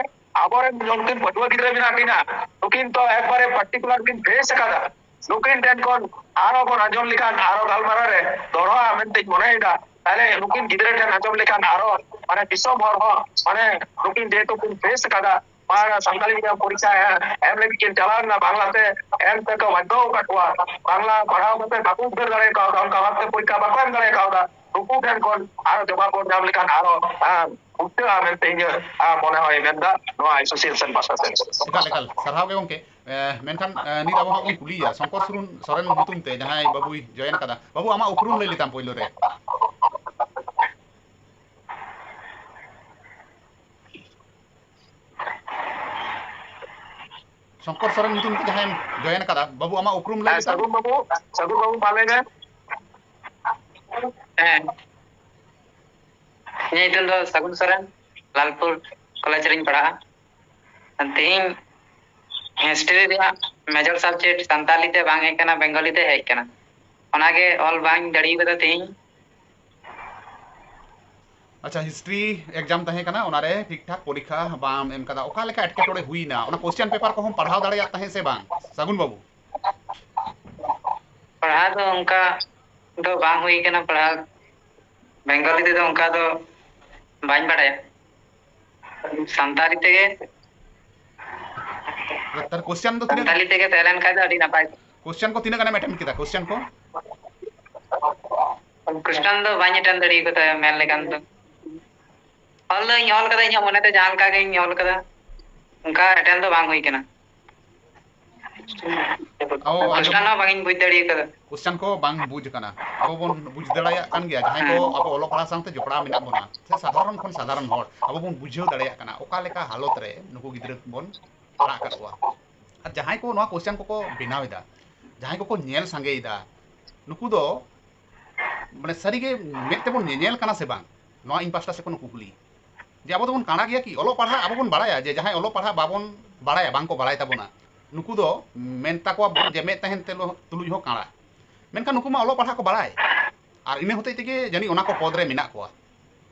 ᱟᱵᱚᱨᱮᱱ ᱱᱩᱠᱤᱱ ᱯᱟᱹᱴᱷᱩᱣᱟᱹ ᱜᱤᱫᱽᱨᱟᱹ ᱢᱮᱱᱟᱜ ᱠᱤᱱᱟ, ᱱᱩᱠᱤᱱ ᱛᱚ ᱮᱠᱵᱟᱨᱮ particular ᱠᱤᱱ face ᱟᱠᱟᱫᱟ᱾ ᱱᱩᱠᱤᱱ ᱴᱷᱮᱱ ᱠᱷᱚᱱ ᱟᱨᱚ ᱵᱚᱱ ᱟᱸᱡᱚᱢ ᱞᱮᱠᱷᱟᱱ, ᱟᱨᱚ ᱜᱟᱞᱢᱟᱨᱟᱣ ᱨᱮ ᱫᱚᱦᱲᱟᱜᱼᱟ ᱢᱮᱱᱛᱮᱧ ᱢᱚᱱᱮᱭᱮᱫᱟ᱾ ᱛᱟᱦᱞᱮ ᱱᱩᱠᱤᱱ ᱜᱤᱫᱽᱨᱟᱹ ᱴᱷᱮᱱ ᱟᱸᱡᱚᱢ ᱞᱮᱠᱷᱟᱱ ᱟᱨᱚ, ᱢᱟᱱᱮ, ᱫᱤᱥᱚᱢ ᱦᱚᱲ ᱦᱚᱸ, ᱢᱟᱱᱮ, ᱱᱩᱠᱤᱱ ᱡᱮᱦᱮᱛᱩ ᱠᱤᱱ face ᱟᱠᱟᱫᱟ, ᱟᱨ ᱥᱟᱱᱛᱟᱲᱤ medium ᱯᱚᱨᱤᱠᱠᱷᱟ ᱮᱢ ᱞᱟᱹᱜᱤᱫ ᱠᱤᱱ ᱪᱟᱞᱟᱣ ᱞᱮᱱᱟ, ᱵᱟᱝᱞᱟᱛᱮ ᱮᱢ ᱛᱮᱠᱚ ᱵᱟᱫᱽᱫᱷᱚ ᱟᱠᱟᱫ ᱠᱚᱣᱟ, ᱵᱟᱝᱞᱟ ᱯᱟᱲᱦᱟᱣ ᱠᱟᱛᱮ ᱵᱟᱠᱚ ᱩᱫᱽᱫᱷᱟᱹᱨ ᱫᱟᱲᱮ ᱠᱟᱣᱫᱟ, ᱚᱱᱠᱟ ᱵᱷᱟᱵᱛᱮ ᱯᱚᱨᱤᱠᱠᱷᱟ ᱵᱟᱠᱚ ᱮᱢ ᱫᱟᱲᱮ ᱠᱟᱣᱫᱟ᱾ ᱱᱩᱠᱩ ᱴᱷᱮᱱ ᱠᱷᱚᱱ ᱟᱨᱚ ᱡᱚᱵᱟᱵ ᱵᱚᱱ ᱧᱟᱢ ᱞᱮᱠᱷᱟᱱ ᱟᱨᱚ, ᱦᱮᱸ, ᱩᱫᱽᱫᱷᱟᱹᱜᱼᱟ ᱢᱮᱱᱛᱮ ᱤᱧᱟᱹᱜ, ᱟᱸ, ᱢᱚᱱᱮ ᱦᱚᱭ ᱢᱮᱱᱫᱟ ᱱᱚᱣᱟ association ᱯᱟᱦᱴᱟ ᱥᱮᱱ᱾ ᱮᱠᱟᱞ, ᱮᱠᱟᱞ᱾ ᱥᱟᱨᱦᱟᱣ ᱜᱮ ᱜᱚᱢᱠᱮ᱾ ᱮ, ᱢᱮᱱᱠᱷᱟᱱ, ᱮ, ᱱᱤᱛ ᱟᱵᱚ ᱦᱟᱸᱜ ᱵᱚᱱ ᱠᱩᱞᱤᱭᱮᱭᱟ ᱥᱚᱝᱠᱚᱨ ᱥᱚᱨᱮᱱ, ᱥᱚᱨᱮᱱ ᱧᱩᱛᱩᱢ ᱛᱮ ᱡᱟᱦᱟᱸᱭ ᱵᱟᱹᱵᱩᱭ join ᱟᱠᱟᱫᱟ᱾ ᱵᱟᱹᱵᱩ, ᱟᱢᱟᱜ ᱩᱯᱨᱩᱢ ᱞᱟᱹᱭ ᱞᱮᱛᱟᱢ ᱯᱳᱭᱞᱳ ᱨᱮ᱾ ᱥᱚᱝᱠᱚᱨ ᱥᱚᱨᱮᱱ ᱧᱩᱛᱩᱢ ᱛᱮ ᱡᱟᱦᱟᱸᱭᱮᱢ join ᱟᱠᱟᱫᱟ, ᱵᱟᱹᱵᱩ, ᱟᱢᱟᱜ ᱩᱯᱨᱩᱢ ᱞᱟᱹᱭ ᱦᱮᱸ, ᱞᱮᱛᱟᱢ? ᱥᱟᱹᱜᱩᱱ ᱵᱟᱹᱵᱩ, ᱥᱟᱹᱜᱩᱱ ᱵᱟᱹᱵᱩ, ᱢᱟ ᱞᱟᱹᱭ ᱢᱮ᱾ ᱦᱮᱸ, ᱤᱧᱟᱹᱜ ᱧᱩᱛᱩᱢ ᱫᱚ ᱥᱟᱹᱜᱩᱱ ᱥᱚᱨᱮᱱ, ᱞᱟᱞᱯᱩᱨ ᱠᱚᱞᱮᱡᱽ ᱨᱤᱧ ᱯᱟᱲᱦᱟᱜᱼᱟ᱾ ᱛᱮᱦᱮᱧ history ᱨᱮᱭᱟᱜ major subject ᱥᱟᱱᱛᱟᱞᱤ ᱛᱮ ᱵᱟᱝ ᱦᱮᱡ ᱠᱟᱱᱟ, ᱵᱮᱝᱜᱚᱞᱤ ᱛᱮ ᱦᱮᱡ ᱠᱟᱱᱟ᱾ ᱚᱱᱟᱜᱮ ᱚᱞ ᱵᱟᱝ ᱫᱟᱲᱮ ᱠᱟᱫᱟ ᱛᱮᱦᱮᱧ᱾ ᱟᱪᱪᱷᱟ, ᱦᱤᱥᱴᱨᱤ ᱮᱠᱡᱟᱢ ᱛᱟᱦᱮᱸ ᱠᱟᱱᱟ, ᱚᱱᱟᱨᱮ ᱴᱷᱤᱠ ᱴᱷᱟᱠ ᱯᱚᱨᱤᱠᱠᱷᱟ ᱵᱟᱢ ᱮᱢ ᱠᱟᱫᱟ, ᱚᱠᱟ ᱞᱮᱠᱟ ᱮᱴᱠᱮᱴᱚᱬᱮ ᱦᱩᱭᱱᱟ? ᱚᱱᱟ ᱠᱚᱥᱪᱮᱱ ᱯᱮᱯᱟᱨ ᱠᱚᱦᱚᱸᱢ ᱯᱟᱲᱦᱟᱣ ᱫᱟᱲᱮᱭᱟᱜ ᱛᱟᱦᱮᱸᱫ ᱥᱮ ᱵᱟᱝ, ᱥᱟᱹᱜᱩᱱ ᱵᱟᱹᱵᱩ? ᱯᱟᱲᱦᱟᱣ ᱫᱚ ᱚᱱᱠᱟ ᱫᱚ ᱵᱟᱝ ᱦᱩᱭ ᱠᱟᱱᱟ, ᱯᱟᱲᱦᱟᱣ ᱵᱮᱝᱜᱚᱞᱤ ᱛᱮᱫᱚ ᱚᱱᱠᱟ ᱫᱚ ᱵᱟᱹᱧ ᱵᱟᱲᱟᱭᱟ᱾ ᱥᱟᱱᱛᱟᱲᱤ ᱛᱮᱜᱮ, ᱰᱟᱠᱛᱟᱨ, ᱠᱚᱥᱪᱮᱱ ᱫᱚ ᱛᱤᱱᱟᱹᱜ ᱥᱟᱱᱛᱟᱲᱤ ᱛᱮᱜᱮ ᱛᱟᱦᱮᱸ ᱞᱮᱱ ᱠᱷᱟᱱ ᱫᱚ ᱟᱹᱰᱤ ᱱᱟᱯᱟᱭ᱾ ᱠᱚᱥᱪᱮᱱ ᱠᱚ ᱛᱤᱱᱟᱹᱜ ᱜᱟᱱᱮᱢ ᱮᱴᱮᱢᱯᱴ ᱠᱮᱫᱟ, ᱠᱚᱥᱪᱮᱱ ᱠᱚ? ᱠᱚᱥᱪᱮᱱ ᱫᱚ ᱵᱟᱹᱧ ᱮᱴᱮᱢᱯᱴ ᱫᱟᱲᱮ ᱠᱟᱫᱟ ᱢᱮᱱ ᱞᱮᱠᱷᱟᱱ ᱫᱚ᱾ ᱚᱞ ᱫᱚᱧ ᱚᱞ ᱠᱟᱫᱟ, ᱤᱧᱟᱹᱜ ᱢᱚᱱᱮᱛᱮ ᱡᱟᱦᱟᱸ ᱞᱮᱠᱟ ᱜᱤᱧ ᱚᱞ ᱠᱟᱫᱟ, ᱚᱱᱠᱟ ᱮᱴᱮᱢᱯᱴ ᱫᱚ ᱵᱟᱝ ᱦᱩᱭ ᱠᱟᱱᱟ᱾ ᱚ, ᱟᱸᱡᱚᱢ᱾ ᱠᱚᱥᱪᱮᱱ ᱦᱚᱸ ᱵᱟᱝ ᱤᱧ ᱵᱩᱡᱽ ᱫᱟᱲᱮ ᱠᱟᱫᱟ᱾ ᱠᱚᱥᱪᱮᱱ ᱠᱚ ᱵᱟᱝ ᱵᱩᱡᱽ ᱠᱟᱱᱟ᱾ ᱟᱵᱚ ᱵᱚᱱ ᱵᱩᱡᱽ ᱫᱟᱲᱮᱭᱟᱜ ᱠᱟᱱ ᱜᱮᱭᱟ, ᱡᱟᱦᱟᱸᱭ ᱠᱚ ᱦᱮᱸ᱾ ᱟᱵᱚ ᱚᱞᱚᱜ ᱯᱟᱲᱦᱟᱣ ᱥᱟᱶᱛᱮ ᱡᱚᱯᱲᱟᱣ ᱢᱮᱱᱟᱜ ᱵᱚᱱᱟ, ᱥᱮ ᱥᱟᱫᱷᱟᱨᱚᱱ ᱠᱷᱚᱱ ᱥᱟᱫᱷᱟᱨᱚᱱ ᱦᱚᱲ, ᱟᱵᱚ ᱵᱚᱱ ᱵᱩᱡᱷᱟᱹᱣ ᱫᱟᱲᱮᱭᱟᱜ ᱠᱟᱱᱟ ᱚᱠᱟ ᱞᱮᱠᱟ ᱦᱟᱞᱚᱛ ᱨᱮ ᱱᱩᱠᱩ ᱜᱤᱫᱽᱨᱟᱹ ᱵᱚᱱ ᱯᱟᱲᱦᱟᱜ ᱟᱠᱟᱫ ᱠᱚᱣᱟ᱾ ᱟᱨ ᱡᱟᱦᱟᱸᱭ ᱠᱚ ᱱᱚᱣᱟ ᱠᱚᱥᱪᱮᱱ ᱠᱚᱠᱚ ᱵᱮᱱᱟᱣ ᱮᱫᱟ, ᱡᱟᱦᱟᱸᱭ ᱠᱚᱠᱚ ᱧᱮᱞ ᱥᱟᱸᱜᱮᱭᱮᱫᱟ, ᱱᱩᱠᱩ ᱫᱚ ᱢᱟᱱᱮ ᱥᱟᱹᱨᱤᱜᱮ ᱢᱮᱫ ᱛᱮᱵᱚᱱ ᱧᱮᱧᱮᱞ ᱠᱟᱱᱟ ᱥᱮ ᱵᱟᱝ? ᱱᱚᱣᱟ ᱤᱧ ᱯᱟᱥᱴᱟ ᱥᱮᱫ ᱠᱷᱚᱱ ᱠᱩᱠᱞᱤ, ᱡᱮ ᱟᱵᱚ ᱫᱚᱵᱚᱱ ᱠᱟᱬᱟ ᱜᱮᱭᱟ ᱠᱤ? ᱚᱞᱚᱜ ᱯᱟᱲᱦᱟᱜ ᱟᱵᱚ ᱵᱚᱱ ᱵᱟᱲᱟᱭᱟ, ᱡᱮ ᱡᱟᱦᱟᱸᱭ ᱚᱞᱚᱜ ᱯᱟᱲᱦᱟᱜ ᱵᱟᱵᱚᱱ ᱵᱟᱲᱟᱭᱟ, ᱵᱟᱝ ᱠᱚ ᱵᱟᱲᱟᱭ ᱛᱟᱵᱚᱱᱟ, ᱱᱩᱠᱩ ᱫᱚ ᱢᱮᱱ ᱛᱟᱠᱚᱣᱟ ᱵᱚᱱ ᱡᱮ ᱢᱮᱫ ᱛᱟᱦᱮᱱ ᱛᱮ ᱛᱩᱞᱩᱡ ᱦᱚᱸ ᱠᱟᱬᱟ᱾ ᱢᱮᱱᱠᱷᱟᱱ ᱱᱩᱠᱩ ᱢᱟ ᱚᱞᱚᱜ ᱯᱟᱲᱦᱟᱜ ᱠᱚ ᱵᱟᱲᱟᱭ, ᱟᱨ ᱤᱱᱟᱹ ᱦᱚᱛᱮᱡ ᱛᱮᱜᱮ ᱡᱟᱹᱱᱤᱡ ᱚᱱᱟ ᱠᱚ ᱯᱚᱫᱽ ᱨᱮ ᱢᱮᱱᱟᱜ ᱠᱚᱣᱟ᱾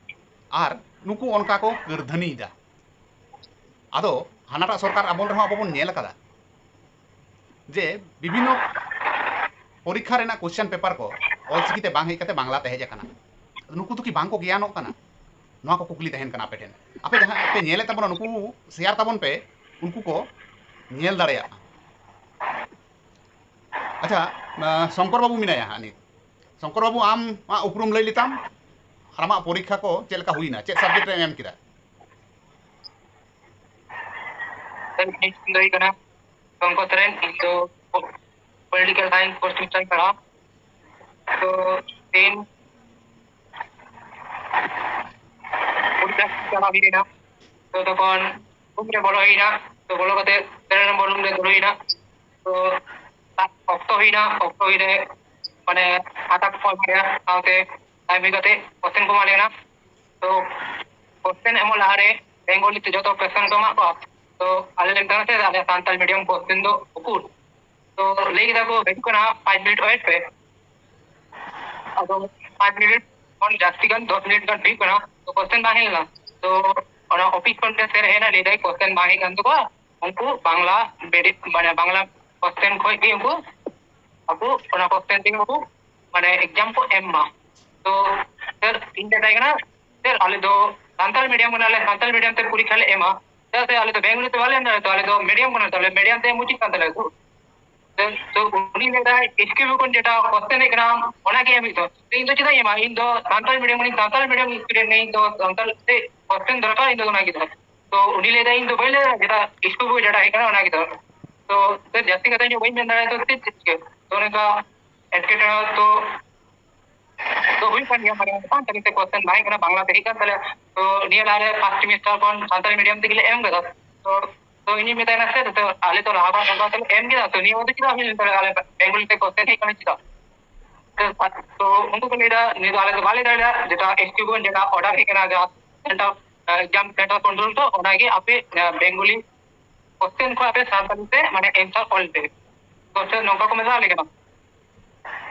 ᱟᱨ ᱱᱩᱠᱩ ᱚᱱᱠᱟ ᱠᱚ ᱠᱟᱹᱨᱫᱷᱟᱹᱱᱤᱭᱮᱫᱟ᱾ ᱟᱫᱚ ᱦᱟᱱᱟᱴᱟᱜ ᱥᱚᱨᱠᱟᱨ ᱟᱢᱚᱞ ᱨᱮᱦᱚᱸ ᱟᱵᱚ ᱵᱚᱱ ᱧᱮᱞ ᱟᱠᱟᱫᱟ ᱡᱮ ᱵᱤᱵᱷᱤᱱᱱᱚ ᱯᱚᱨᱤᱠᱠᱷᱟ ᱨᱮᱱᱟᱜ ᱠᱚᱥᱪᱮᱱ ᱯᱮᱯᱟᱨ ᱠᱚ ᱚᱞᱪᱤᱠᱤ ᱛᱮ ᱵᱟᱝ ᱦᱮᱡ ᱠᱟᱛᱮ ᱵᱟᱝᱞᱟ ᱛᱮ ᱦᱮᱡ ᱟᱠᱟᱱᱟ᱾ ᱱᱩᱠᱩ ᱫᱚ ᱠᱤ ᱵᱟᱝ ᱠᱚ ᱜᱮᱭᱟᱱᱚᱜ ᱠᱟᱱᱟ? ᱱᱚᱣᱟ ᱠᱚ ᱠᱩᱠᱞᱤ ᱛᱟᱦᱮᱱ ᱠᱟᱱᱟ ᱟᱯᱮ ᱴᱷᱮᱱ᱾ ᱟᱯᱮ ᱡᱟᱦᱟᱸ ᱯᱮ ᱧᱮᱞᱮᱫ ᱛᱟᱵᱚᱱᱟ, ᱱᱩᱠᱩ ᱥᱮᱭᱟᱨ ᱛᱟᱵᱚᱱ ᱯᱮ, ᱩᱱᱠᱩ ᱠᱚ ᱧᱮᱞ ᱫᱟᱲᱮᱭᱟᱜᱼᱟ᱾ ᱟᱪᱪᱷᱟ, ᱟᱸ, ᱥᱚᱝᱠᱚᱨ ᱵᱟᱹᱵᱩ ᱢᱮᱱᱟᱭᱟ ᱦᱟᱸᱜ ᱱᱤᱛ᱾ ᱥᱚᱝᱠᱚᱨ ᱵᱟᱹᱵᱩ, ᱟᱢᱟᱜ ᱩᱯᱨᱩᱢ ᱞᱟᱹᱭ ᱞᱮᱛᱟᱢ ᱟᱨ ᱟᱢᱟᱜ ᱯᱚᱨᱤᱠᱠᱷᱟ ᱠᱚ ᱪᱮᱫ ᱞᱮᱠᱟ ᱦᱩᱭᱱᱟ, ᱪᱮᱫ ᱥᱟᱵᱡᱮᱠᱴ ᱨᱮᱢ ᱮᱢ ᱠᱮᱫᱟ? ᱤᱧ ᱫᱚ ᱦᱩᱭᱩᱜ ᱠᱟᱱᱟ ᱥᱚᱝᱠᱚᱨ ᱥᱚᱨᱮᱱ, ᱤᱧ ᱫᱚ ᱯᱚᱞᱤᱴᱤᱠᱮᱞ ᱥᱟᱭᱮᱱᱥ ᱯᱷᱳᱨᱛᱷ ᱥᱮᱢᱤᱥᱴᱟᱨ ᱤᱧ ᱯᱟᱲᱦᱟᱣᱟ᱾ ᱛᱚ ᱛᱮᱦᱮᱧ ᱯᱚᱨᱤᱠᱠᱷᱟ ᱪᱟᱞᱟᱣ ᱦᱩᱭ ᱞᱮᱱᱟ, ᱛᱚ ᱛᱚᱠᱷᱚᱱ ᱨᱩᱢ ᱨᱮ ᱵᱚᱞᱚ ᱦᱩᱭᱱᱟ, ᱛᱚ ᱵᱚᱞᱚ ᱠᱟᱛᱮ ᱛᱮᱨᱚ ᱱᱚᱢᱵᱚᱨ ᱨᱩᱢ ᱨᱮ ᱫᱩᱲᱩᱵ ᱦᱩᱭᱱᱟ᱾ ᱛᱚ ᱚᱠᱛᱚ ᱦᱩᱭᱱᱟ, ᱚᱠᱛᱚ ᱦᱩᱭ ᱨᱮ ᱢᱟᱱᱮ ᱠᱷᱟᱛᱟ ᱠᱚ ᱮᱢᱟ ᱞᱮᱭᱟ, ᱥᱟᱶᱛᱮ ᱴᱟᱭᱤᱢ ᱦᱩᱭ ᱠᱟᱛᱮ ᱠᱚᱥᱪᱮᱱ ᱠᱚ ᱮᱢᱟ ᱞᱮᱭᱟ᱾ ᱛᱚ ᱠᱚᱥᱪᱮᱱ ᱮᱢᱚᱜ ᱞᱟᱦᱟᱨᱮ ᱵᱮᱝᱜᱚᱞᱤ ᱛᱮ ᱡᱚᱛᱚ ᱠᱚᱥᱪᱮᱱ ᱠᱚ ᱮᱢᱟᱜ ᱠᱚᱣᱟ᱾ ᱛᱚ ᱟᱞᱮ ᱞᱮ ᱢᱮᱛᱟ ᱠᱚᱣᱟ, "ᱥᱮ ᱟᱞᱮ ᱥᱟᱱᱛᱟᱲ ᱢᱤᱰᱤᱭᱟᱢ ᱠᱚᱥᱪᱮᱱ ᱫᱚ ᱩᱠᱩᱨ?" ᱛᱚ ᱞᱟᱹᱭ ᱠᱮᱫᱟ ᱠᱚ, "ᱦᱤᱡᱩᱜ ᱠᱟᱱᱟ, ᱯᱟᱸᱪ ᱢᱤᱱᱤᱴ ᱳᱭᱮᱴ ᱯᱮ᱾" ᱟᱫᱚ ᱯᱟᱸᱪ ᱢᱤᱱᱤᱴ ᱠᱷᱚᱱ ᱡᱟᱹᱥᱛᱤ ᱜᱟᱱ, ᱫᱚᱥ ᱢᱤᱱᱤᱴ ᱜᱟᱱ ᱦᱩᱭᱩᱜ ᱠᱟᱱᱟ, ᱛᱚ ᱠᱚᱥᱪᱮᱱ ᱵᱟᱝ ᱦᱮᱡ ᱞᱮᱱᱟ᱾ ᱛᱚ ᱚᱱᱟ ᱚᱯᱷᱤᱥ ᱠᱷᱚᱱ ᱜᱮ ᱥᱮᱨ ᱦᱮᱡ ᱮᱱᱟ, ᱞᱟᱹᱭ ᱫᱟᱭ ᱠᱚᱥᱪᱮᱱ ᱵᱟᱝ ᱦᱮᱡ ᱠᱟᱱ ᱛᱟᱠᱚᱣᱟ, ᱩᱱᱠᱩ ᱵᱟᱝᱞᱟ ᱢᱤᱰᱤ-, ᱢᱟᱱᱮ ᱵᱟᱝᱞᱟ ᱠᱚᱥᱪᱮᱱ ᱠᱷᱚᱡ ᱜᱮ ᱩᱱᱠᱩ ᱟᱵᱚ ᱚᱱᱟ ᱠᱚᱥᱪᱮᱱ ᱛᱮᱜᱮ ᱩᱱᱠᱩ ᱢᱟᱱᱮ ᱮᱠᱡᱟᱢ ᱠᱚ ᱮᱢ ᱢᱟ᱾ ᱛᱚ ᱥᱮᱨ ᱤᱧ ᱢᱮᱛᱟᱭ ᱠᱟᱱᱟ, ᱥᱮᱨ ᱟᱞᱮ ᱫᱚ ᱥᱟᱱᱛᱟᱲ ᱢᱤᱰᱤᱭᱟᱢ ᱠᱟᱱᱟᱞᱮ, ᱥᱟᱱᱛᱟᱲ ᱢᱤᱰᱤᱭᱟᱢ ᱛᱮ ᱯᱚᱨᱤᱠᱠᱷᱟ ᱞᱮ ᱮᱢᱟ, ᱪᱮᱫᱟᱜ ᱥᱮ ᱟᱞᱮ ᱫᱚ ᱵᱮᱝᱜᱚᱞᱤ ᱛᱮ ᱵᱟᱞᱮ ᱮᱢ ᱫᱟᱲᱮᱭᱟᱜᱼᱟ, ᱛᱚ ᱟᱞᱮ ᱫᱚ ᱢᱤᱰᱤᱭᱟᱢ ᱠᱟᱱᱟ, ᱛᱟᱦᱞᱮ ᱢᱤᱰᱤᱭᱟᱢ ᱛᱮ ᱮᱢ ᱩᱪᱤᱛ ᱠᱟᱱ ᱛᱟᱞᱮᱭᱟ ᱛᱚ᱾ ᱛᱚ, ᱛᱚ ᱩᱱᱤ ᱞᱟᱹᱭ ᱫᱟᱭ, ᱮᱥ ᱠᱤᱭᱩ ᱠᱷᱚᱱ ᱡᱮᱴᱟ ᱠᱚᱥᱪᱮᱱ ᱦᱮᱡ ᱠᱟᱱᱟ, ᱚᱱᱟ ᱜᱮ ᱮᱢ ᱦᱩᱭᱩᱜ ᱛᱟᱢᱟ᱾ ᱛᱚ ᱤᱧ ᱫᱚ ᱪᱮᱫᱟᱜ ᱤᱧ ᱮᱢᱟ? ᱤᱧ ᱫᱚ ᱥᱟᱱᱛᱟᱲ ᱢᱤᱰᱤᱭᱟᱢ ᱠᱟᱹᱱᱟᱹᱧ, ᱥᱟᱱᱛᱟᱲ ᱢᱤᱰᱤᱭᱟᱢ ᱥᱴᱩᱰᱮᱱᱴ ᱠᱟᱹᱱᱟᱹᱧ, ᱤᱧ ᱫᱚ ᱥᱟᱱᱛᱟᱲ ᱛᱮ ᱠᱚᱥᱪᱮᱱ ᱫᱚᱨᱠᱟᱨ, ᱤᱧ ᱫᱚ ᱚᱱᱟ ᱜᱮ ᱫᱚᱨᱠᱟᱨ᱾ ᱛᱚ ᱩᱱᱤ ᱞᱟᱹᱭ ᱫᱟᱭ, ᱤᱧ ᱫᱚ ᱵᱟᱹᱧ ᱞᱟᱹᱭ ᱫᱟᱲᱮᱭᱟᱜᱼᱟ, ᱡᱮᱴᱟ ᱮᱥ ᱠᱤᱭᱩ ᱠᱷᱚᱱ ᱡᱮᱴᱟ ᱦᱮᱡ ᱠᱟᱱᱟ, ᱚᱱᱟ ᱜᱮ ᱫᱚᱨᱠᱟᱨ᱾ ᱛᱚ ᱥᱮᱨ, ᱡᱟᱹᱥᱛᱤ ᱠᱟᱛᱷᱟ ᱤᱧ ᱦᱚᱸ ᱵᱟᱹᱧ ᱢᱮᱱ ᱫᱟᱲᱮᱭᱟᱜᱼᱟ, ᱛᱚ ᱪᱮᱫ ᱪᱮᱫ ᱪᱤᱠᱟᱹ? ᱛᱚ ᱚᱱᱠᱟ ᱮᱴᱠᱮᱴᱚᱬᱮ ᱛᱚ, ᱛᱚ ᱦᱩᱭᱩᱜ ᱠᱟᱱ ᱜᱮᱭᱟ, ᱢᱟᱱᱮ ᱥᱟᱱᱛᱟᱲᱤ ᱛᱮ ᱠᱚᱥᱪᱮᱱ ᱵᱟᱝ ᱦᱮᱡ ᱠᱟᱱᱟ, ᱵᱟᱝᱞᱟ ᱛᱮ ᱦᱮᱡ ᱠᱟᱱ ᱛᱟᱞᱮᱭᱟ᱾ ᱛᱚ ᱱᱤᱭᱟᱹ ᱞᱟᱦᱟ ᱨᱮ ᱯᱷᱟᱥᱴ ᱥᱮᱢᱤᱥᱴᱟᱨ ᱠᱷᱚᱱ ᱥᱟᱱᱛᱟᱲᱤ ᱢᱤᱰᱤᱭᱟᱢ ᱛᱮᱜᱮ ᱞᱮ ᱮᱢ ᱠᱟᱫᱟ᱾ ᱛᱚ, ᱛᱚ ᱤᱧᱤᱧ ᱢᱮᱛᱟᱭ ᱠᱟᱱᱟ, "ᱥᱮᱨ, ᱛᱚ ᱟᱞᱮ ᱛᱚ ᱞᱟᱦᱟ ᱵᱟᱨ ᱱᱚᱝᱠᱟ ᱛᱮᱞᱮ ᱮᱢ ᱠᱮᱫᱟ, ᱛᱚ ᱱᱤᱭᱟᱹ ᱵᱟᱨ ᱫᱚ ᱪᱮᱫᱟᱜ ᱦᱩᱭ ᱞᱮᱱ ᱛᱟᱞᱮᱭᱟ, ᱟᱞᱮ ᱵᱮᱝᱜᱚᱞᱤ ᱛᱮ ᱠᱚᱥᱪᱮᱱ ᱦᱮᱡ ᱠᱟᱱᱟ ᱪᱮᱫᱟᱜ?" ᱛᱚ, ᱛᱚ ᱩᱱᱠᱩ ᱠᱚ ᱞᱟᱹᱭ ᱫᱟ, "ᱱᱤᱭᱟᱹ ᱫᱚ ᱟᱞᱮ ᱫᱚ ᱵᱟᱞᱮ ᱫᱟᱲᱮᱭᱟᱜᱼᱟ, ᱡᱮᱴᱟ ᱮᱥ ᱠᱤᱭᱩ ᱠᱷᱚᱱ ᱡᱮᱴᱟ ᱚᱨᱰᱟᱨ ᱦᱮᱡ ᱠᱟᱱᱟ, ᱡᱟᱦᱟᱸ ᱥᱮᱱᱴᱟᱨ, ᱮ, ᱮᱠᱡᱟᱢ ᱥᱮᱱᱴᱟᱨ ᱠᱚᱱᱴᱨᱳᱞ, ᱛᱚ ᱚᱱᱟᱜᱮ ᱟᱯᱮ, ᱮ, ᱵᱮᱝᱜᱚᱞᱤ ᱠᱚᱥᱪᱮᱱ ᱠᱷᱚᱱ ᱟᱯᱮ ᱥᱟᱱᱛᱟᱲᱤ ᱛᱮ ᱢᱟᱱᱮ ᱮᱱᱥᱟᱨ ᱚᱞ ᱯᱮ᱾" ᱠᱚᱥᱪᱮᱱ ᱱᱚᱝᱠᱟ ᱠᱚ ᱢᱮᱛᱟ ᱞᱮ ᱠᱟᱱᱟ᱾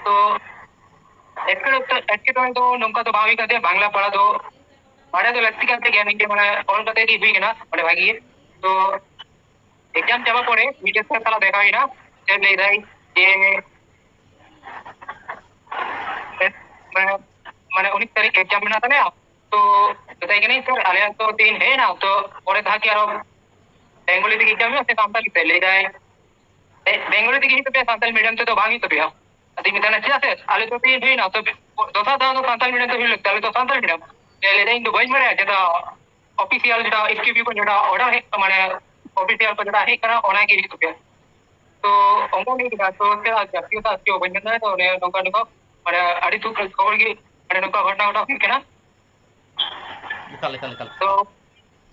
ᱛᱚ ᱮᱴᱠᱮᱴᱚᱬᱮ, ᱮᱴᱠᱮᱴᱚᱬᱮ ᱫᱚ ᱱᱚᱝᱠᱟ ᱫᱚ ᱵᱟᱝ ᱦᱩᱭ ᱠᱟᱱ ᱛᱤᱧᱟ, ᱵᱟᱝᱞᱟ ᱯᱟᱲᱦᱟᱣ ᱫᱚ ᱵᱟᱲᱟᱭ ᱫᱚ ᱞᱟᱹᱠᱛᱤ ᱠᱟᱱ ᱛᱟᱦᱮᱸ ᱜᱮᱭᱟ, ᱱᱤᱝᱠᱟᱹ ᱢᱟᱱᱮ ᱚᱞ ᱠᱟᱛᱮ ᱜᱮ ᱦᱩᱭ ᱠᱟᱱᱟ, ᱢᱟᱱᱮ ᱵᱷᱟᱜᱤ ᱜᱮ᱾ ᱛᱚ ᱮᱠᱡᱟᱢ ᱪᱟᱵᱟ ᱯᱚᱨᱮ ᱢᱤᱫᱴᱮᱱ ᱥᱮᱨ ᱥᱟᱞᱟᱜ ᱫᱮᱠᱷᱟ ᱦᱩᱭᱱᱟ, ᱥᱮᱨ ᱞᱟᱹᱭ ᱫᱟᱭ ᱡᱮ, ᱢᱟᱱᱮ, ᱢᱟᱱᱮ ᱩᱱᱤᱥ ᱛᱟᱹᱨᱤᱠᱷ ᱮᱠᱡᱟᱢ ᱢᱮᱱᱟᱜ ᱛᱟᱞᱮᱭᱟ, ᱛᱚ ᱢᱮᱛᱟᱭ ᱠᱟᱹᱱᱟᱹᱧ, "ᱥᱮᱨ, ᱟᱞᱮᱭᱟᱜ ᱛᱚ ᱛᱮᱦᱮᱧ ᱦᱮᱡ ᱮᱱᱟ, ᱛᱚ ᱯᱚᱨᱮ ᱫᱷᱟᱣ ᱠᱤ ᱟᱨᱚ ᱵᱮᱝᱜᱚᱞᱤ ᱛᱮᱜᱮ ᱮᱠᱡᱟᱢ ᱦᱩᱭᱩᱜᱼᱟ ᱥᱮ ᱥᱟᱱᱛᱟᱲᱤ ᱛᱮ?" ᱞᱟᱹᱭ ᱫᱟᱭ, "ᱮ, ᱵᱮᱝᱜᱚᱞᱤ ᱛᱮᱜᱮ ᱦᱩᱭᱩᱜ ᱛᱟᱯᱮᱭᱟ, ᱥᱟᱱᱛᱟᱲᱤ ᱢᱤᱰᱤᱭᱟᱢ ᱛᱮᱫᱚ ᱵᱟᱝ ᱦᱩᱭᱩᱜ ᱛᱟᱯᱮᱭᱟ?" ᱟᱫᱚᱧ ᱢᱮᱛᱟᱭ ᱠᱟᱱᱟ, "ᱪᱮᱫᱟᱜ ᱥᱮᱨ? ᱟᱞᱮ ᱫᱚ ᱛᱮᱦᱮᱧ ᱦᱩᱭᱱᱟ, ᱛᱚ ᱫᱚᱥᱟᱨ ᱫᱷᱟᱣ ᱫᱚ ᱥᱟᱱᱛᱟᱲᱤ ᱢᱤᱰᱤᱭᱟᱢ ᱛᱮ ᱦᱩᱭ ᱞᱟᱹᱠᱛᱤ, ᱟᱞᱮ ᱫᱚ ᱥᱟᱱᱛᱟᱲᱤ ᱢᱤᱰᱤᱭᱟᱢ᱾" ᱞᱟᱹᱭ ᱫᱟᱭ, "ᱤᱧ ᱫᱚ ᱵᱟᱹᱧ ᱵᱟᱲᱟᱭᱟ ᱡᱮᱴᱟ ᱚᱯᱷᱤᱥᱤᱭᱟᱞ ᱡᱮᱴᱟ ᱮᱥ ᱠᱤᱭᱩ ᱯᱤ ᱠᱷᱚᱱ ᱡᱮᱴᱟ ᱚᱨᱰᱟᱨ ᱦᱮᱡ, ᱢᱟᱱᱮ ᱚᱯᱷᱤᱥᱤᱭᱟᱞ ᱠᱷᱚᱱ ᱡᱮᱴᱟ ᱦᱮᱡ ᱠᱟᱱᱟ, ᱚᱱᱟ ᱜᱮ ᱦᱩᱭᱩᱜ ᱛᱟᱯᱮᱭᱟ᱾" ᱛᱚ ᱚᱱᱠᱟ ᱞᱟᱹᱭ ᱠᱮᱫᱟ, ᱛᱚ ᱥᱮᱨ ᱟᱨ ᱡᱟᱹᱥᱛᱤ ᱠᱟᱛᱷᱟ ᱟᱨ ᱪᱮᱫ ᱦᱚᱸ ᱵᱟᱹᱧ ᱢᱮᱱ ᱫᱟᱲᱮᱭᱟᱜᱼᱟ, ᱛᱚ ᱚᱱᱮ ᱱᱚᱝᱠᱟ ᱱᱚᱝᱠᱟ ᱢᱟᱱᱮ ᱟᱹᱰᱤ ᱫᱩᱠ ᱠᱷᱚᱵᱚᱨ ᱜᱮ, ᱢᱟᱱᱮ ᱱᱚᱝᱠᱟ ᱜᱷᱚᱴᱚᱱᱟ ᱜᱷᱚᱴᱟᱣ ᱦᱩᱭ ᱠᱟᱱᱟ᱾ ᱮᱠᱟᱞ, ᱮᱠᱟᱞ, ᱮᱠᱟᱞ᱾ ᱛᱚ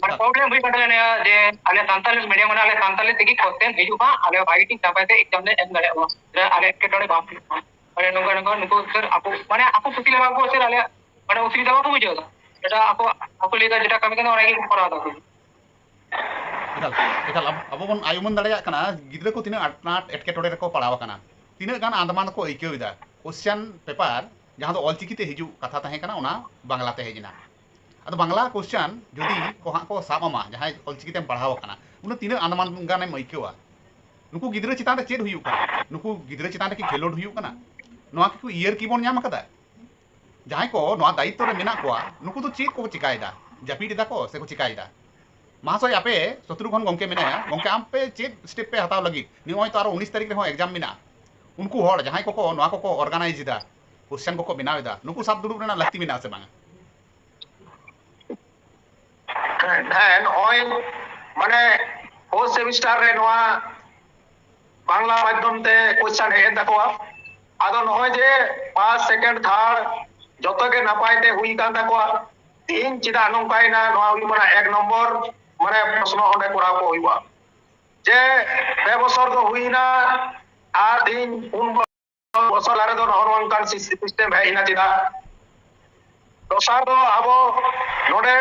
ᱢᱟᱱᱮ ᱮᱠᱟᱞ᱾ ᱯᱨᱚᱵᱞᱮᱢ ᱦᱩᱭ ᱠᱟᱱ ᱛᱟᱞᱮᱭᱟ ᱱᱤᱭᱟᱹ ᱡᱮ ᱟᱞᱮ ᱥᱟᱱᱛᱟᱞᱤ ᱢᱤᱰᱤᱭᱟᱢ ᱠᱟᱱᱟ, ᱟᱞᱮ ᱥᱟᱱᱛᱟᱞᱤ ᱛᱮᱜᱮ ᱠᱚᱥᱪᱮᱱ ᱦᱤᱡᱩᱜ ᱢᱟ, ᱟᱞᱮ ᱵᱷᱟᱜᱤ ᱴᱷᱤᱠ ᱱᱟᱯᱟᱭ ᱛᱮ ᱮᱠᱡᱟᱢ ᱞᱮ ᱮᱢ ᱫᱟᱲᱮᱭᱟᱜ ᱢᱟ, ᱡᱮ ᱟᱞᱮ ᱮᱴᱠᱮᱴᱚᱬᱮ ᱵᱟᱝ ᱦᱩᱭᱩᱜ ᱢᱟ᱾ ᱢᱟᱱᱮ ᱱᱚᱝᱠᱟ ᱱᱚᱝᱠᱟ ᱱᱩᱠᱩ ᱥᱮᱨ ᱟᱠᱚ, ᱢᱟᱱᱮ ᱟᱠᱚ ᱠᱩᱥᱤ ᱞᱮᱠᱟ ᱠᱚ ᱥᱮᱨ ᱟᱞᱮᱭᱟᱜ ᱢᱟᱱᱮ ᱚᱥᱩᱵᱤᱫᱷᱟ ᱵᱟᱠᱚ ᱵᱩᱡᱷᱟᱹᱣ ᱮᱫᱟ, ᱮᱴᱟᱜ ᱟᱠᱚ, ᱟᱠᱚ ᱞᱟᱹᱭ ᱮᱫᱟ ᱡᱮᱴᱟ ᱠᱟᱹᱢᱤ ᱠᱟᱱᱟ ᱚᱱᱟ ᱜᱮ ᱠᱚᱨᱟᱣ ᱮᱫᱟ ᱠᱚ᱾ ᱮᱠᱟᱞ, ᱮᱠᱟᱞ, ᱟᱵᱚ, ᱟᱵᱚ ᱵᱚᱱ ᱟᱭ ᱩᱢᱟᱹᱱ ᱫᱟᱲᱮᱭᱟᱜ ᱠᱟᱱᱟ ᱜᱤᱫᱽᱨᱟᱹ ᱠᱚ ᱛᱤᱱᱟᱹᱜ ᱟᱱᱟᱴ ᱮᱴᱠᱮᱴᱚᱬᱮ ᱨᱮᱠᱚ ᱯᱟᱲᱟᱣ ᱟᱠᱟᱱᱟ, ᱛᱤᱱᱟᱹᱜ ᱜᱟᱱ ᱟᱸᱫᱽᱢᱟᱱ ᱠᱚ ᱟᱹᱭᱠᱟᱹᱣ ᱮᱫᱟ᱾ ᱠᱚᱥᱪᱮᱱ ᱯᱮᱯᱟᱨ ᱡᱟᱦᱟᱸ ᱫᱚ ᱚᱞᱪᱤᱠᱤ ᱛᱮ ᱦᱤᱡᱩᱜ ᱠᱟᱛᱷᱟ ᱛᱟᱦᱮᱸ ᱠᱟᱱᱟ, ᱚᱱᱟ ᱵᱟᱝᱞᱟ ᱛᱮ ᱦᱮᱡ ᱮᱱᱟ᱾ ᱟᱫᱚ ᱵᱟᱝᱞᱟ ᱠᱚᱥᱪᱟᱱ ᱡᱩᱫᱤ ᱠᱚ ᱦᱟᱸᱜ ᱠᱚ ᱥᱟᱵ ᱟᱢᱟ, ᱡᱟᱦᱟᱸᱭ ᱚᱞᱪᱤᱠᱤ ᱛᱮᱢ ᱯᱟᱲᱦᱟᱣ ᱟᱠᱟᱱᱟ, ᱩᱱᱟᱹᱜ ᱛᱤᱱᱟᱹᱜ ᱟᱱᱫᱟᱢᱟᱱ ᱜᱟᱱᱮᱢ ᱟᱹᱭᱠᱟᱹᱣᱟ? ᱱᱩᱠᱩ ᱜᱤᱫᱽᱨᱟᱹ ᱪᱮᱛᱟᱱ ᱨᱮ ᱪᱮᱫ ᱦᱩᱭᱩᱜ ᱠᱟᱱᱟ? ᱱᱩᱠᱩ ᱜᱤᱫᱽᱨᱟᱹ ᱪᱮᱛᱟᱱ ᱨᱮ ᱠᱤ ᱠᱷᱮᱞᱳᱰ ᱦᱩᱭᱩᱜ ᱠᱟᱱᱟ? ᱱᱚᱣᱟ ᱠᱤ ᱤᱭᱟᱹᱨᱠᱤ ᱵᱚᱱ ᱧᱟᱢ ᱟᱠᱟᱫᱟ? ᱡᱟᱦᱟᱸᱭ ᱠᱚ ᱱᱚᱣᱟ ᱫᱟᱭᱤᱛᱛᱚ ᱨᱮ ᱢᱮᱱᱟᱜ ᱠᱚᱣᱟ, ᱱᱩᱠᱩ ᱫᱚ ᱪᱮᱫ ᱠᱚ ᱪᱤᱠᱟᱭᱮᱫᱟ? ᱡᱟᱹᱯᱤᱫ ᱮᱫᱟ ᱠᱚ ᱥᱮ ᱠᱚ ᱪᱤᱠᱟᱭᱮᱫᱟ? ᱢᱟᱦᱟᱥᱚᱭ, ᱟᱯᱮ ᱥᱚᱛᱨᱩᱜᱷᱚᱱ ᱜᱚᱢᱠᱮ ᱢᱮᱱᱟᱭᱟ, ᱜᱚᱢᱠᱮ ᱟᱢ ᱯᱮ ᱪᱮᱫ ᱥᱴᱮᱯ ᱯᱮ ᱦᱟᱛᱟᱣ ᱞᱟᱹᱜᱤᱫ? ᱱᱚᱜᱼᱚᱭ ᱛᱚ ᱟᱨᱚ ᱩᱱᱤᱥ ᱛᱟᱹᱨᱤᱠᱷ ᱨᱮᱦᱚᱸ ᱮᱠᱡᱟᱢ ᱢᱮᱱᱟᱜᱼᱟ᱾ ᱩᱱᱠᱩ ᱦᱚᱲ ᱡᱟᱦᱟᱸᱭ ᱠᱚᱠᱚ ᱱᱚᱣᱟ ᱠᱚᱠᱚ ᱚᱨᱜᱟᱱᱟᱭᱤᱡᱽ ᱮᱫᱟ, ᱠᱚᱥᱪᱮᱱ ᱠᱚᱠᱚ ᱵᱮᱱᱟᱣ ᱮᱫᱟ, ᱱᱩᱠᱩ ᱥᱟᱵ ᱫᱩᱲᱩᱵ ᱨᱮᱱᱟᱜ ᱞᱟᱹᱠᱛᱤ ᱢᱮᱱᱟᱜᱼᱟ ᱥᱮ ᱵᱟᱝᱟ? ᱦᱮᱸ, ᱱᱚᱜᱼᱚᱭ ᱢᱟᱱᱮ ᱯᱷᱳᱨᱛᱷ ᱥᱮᱢᱤᱥᱴᱟᱨ ᱨᱮ ᱱᱚᱣᱟ ᱵᱟᱝᱞᱟ ᱢᱟᱫᱽᱫᱷᱚᱢ ᱛᱮ ᱠᱚᱥᱪᱟᱱ ᱦᱮᱡ ᱮᱱ ᱛᱟᱠᱚᱣᱟ᱾ ᱟᱫᱚ ᱱᱚᱜᱼᱚᱭ ᱡᱮ ᱯᱷᱟᱥᱴ, ᱥᱮᱠᱮᱱᱰ, ᱛᱷᱟᱨᱰ ᱡᱚᱛᱚ ᱜᱮ ᱱᱟᱯᱟᱭ ᱛᱮ ᱦᱩᱭ ᱠᱟᱱ ᱛᱟᱠᱚᱣᱟ, ᱛᱮᱦᱮᱧ ᱪᱮᱫᱟᱜ ᱱᱚᱝᱠᱟᱭᱮᱱᱟ? ᱱᱚᱣᱟ ᱦᱩᱭᱩᱜ ᱠᱟᱱᱟ ᱮᱠ ᱱᱚᱢᱵᱚᱨ ᱢᱟᱱᱮ ᱯᱨᱚᱥᱱᱚ ᱚᱸᱰᱮ ᱠᱚᱨᱟᱣ ᱠᱚ ᱦᱩᱭᱩᱜᱼᱟ, ᱡᱮ ᱯᱮ ᱵᱚᱪᱷᱚᱨ ᱫᱚ ᱦᱩᱭᱱᱟ ᱟᱨ ᱛᱮᱦᱮᱧ ᱯᱩᱱ ᱵᱚᱪᱷᱚᱨ ᱞᱟᱦᱟ ᱨᱮᱫᱚ ᱱᱚᱜᱼᱚ ᱱᱚᱝᱠᱟᱱ ᱥᱤᱥᱴᱮᱢ ᱦᱮᱡ ᱮᱱᱟ ᱪᱮᱫᱟᱜ? ᱫᱚᱥᱟᱨ ᱫᱚ ᱟᱵᱚ ᱱᱚᱰᱮ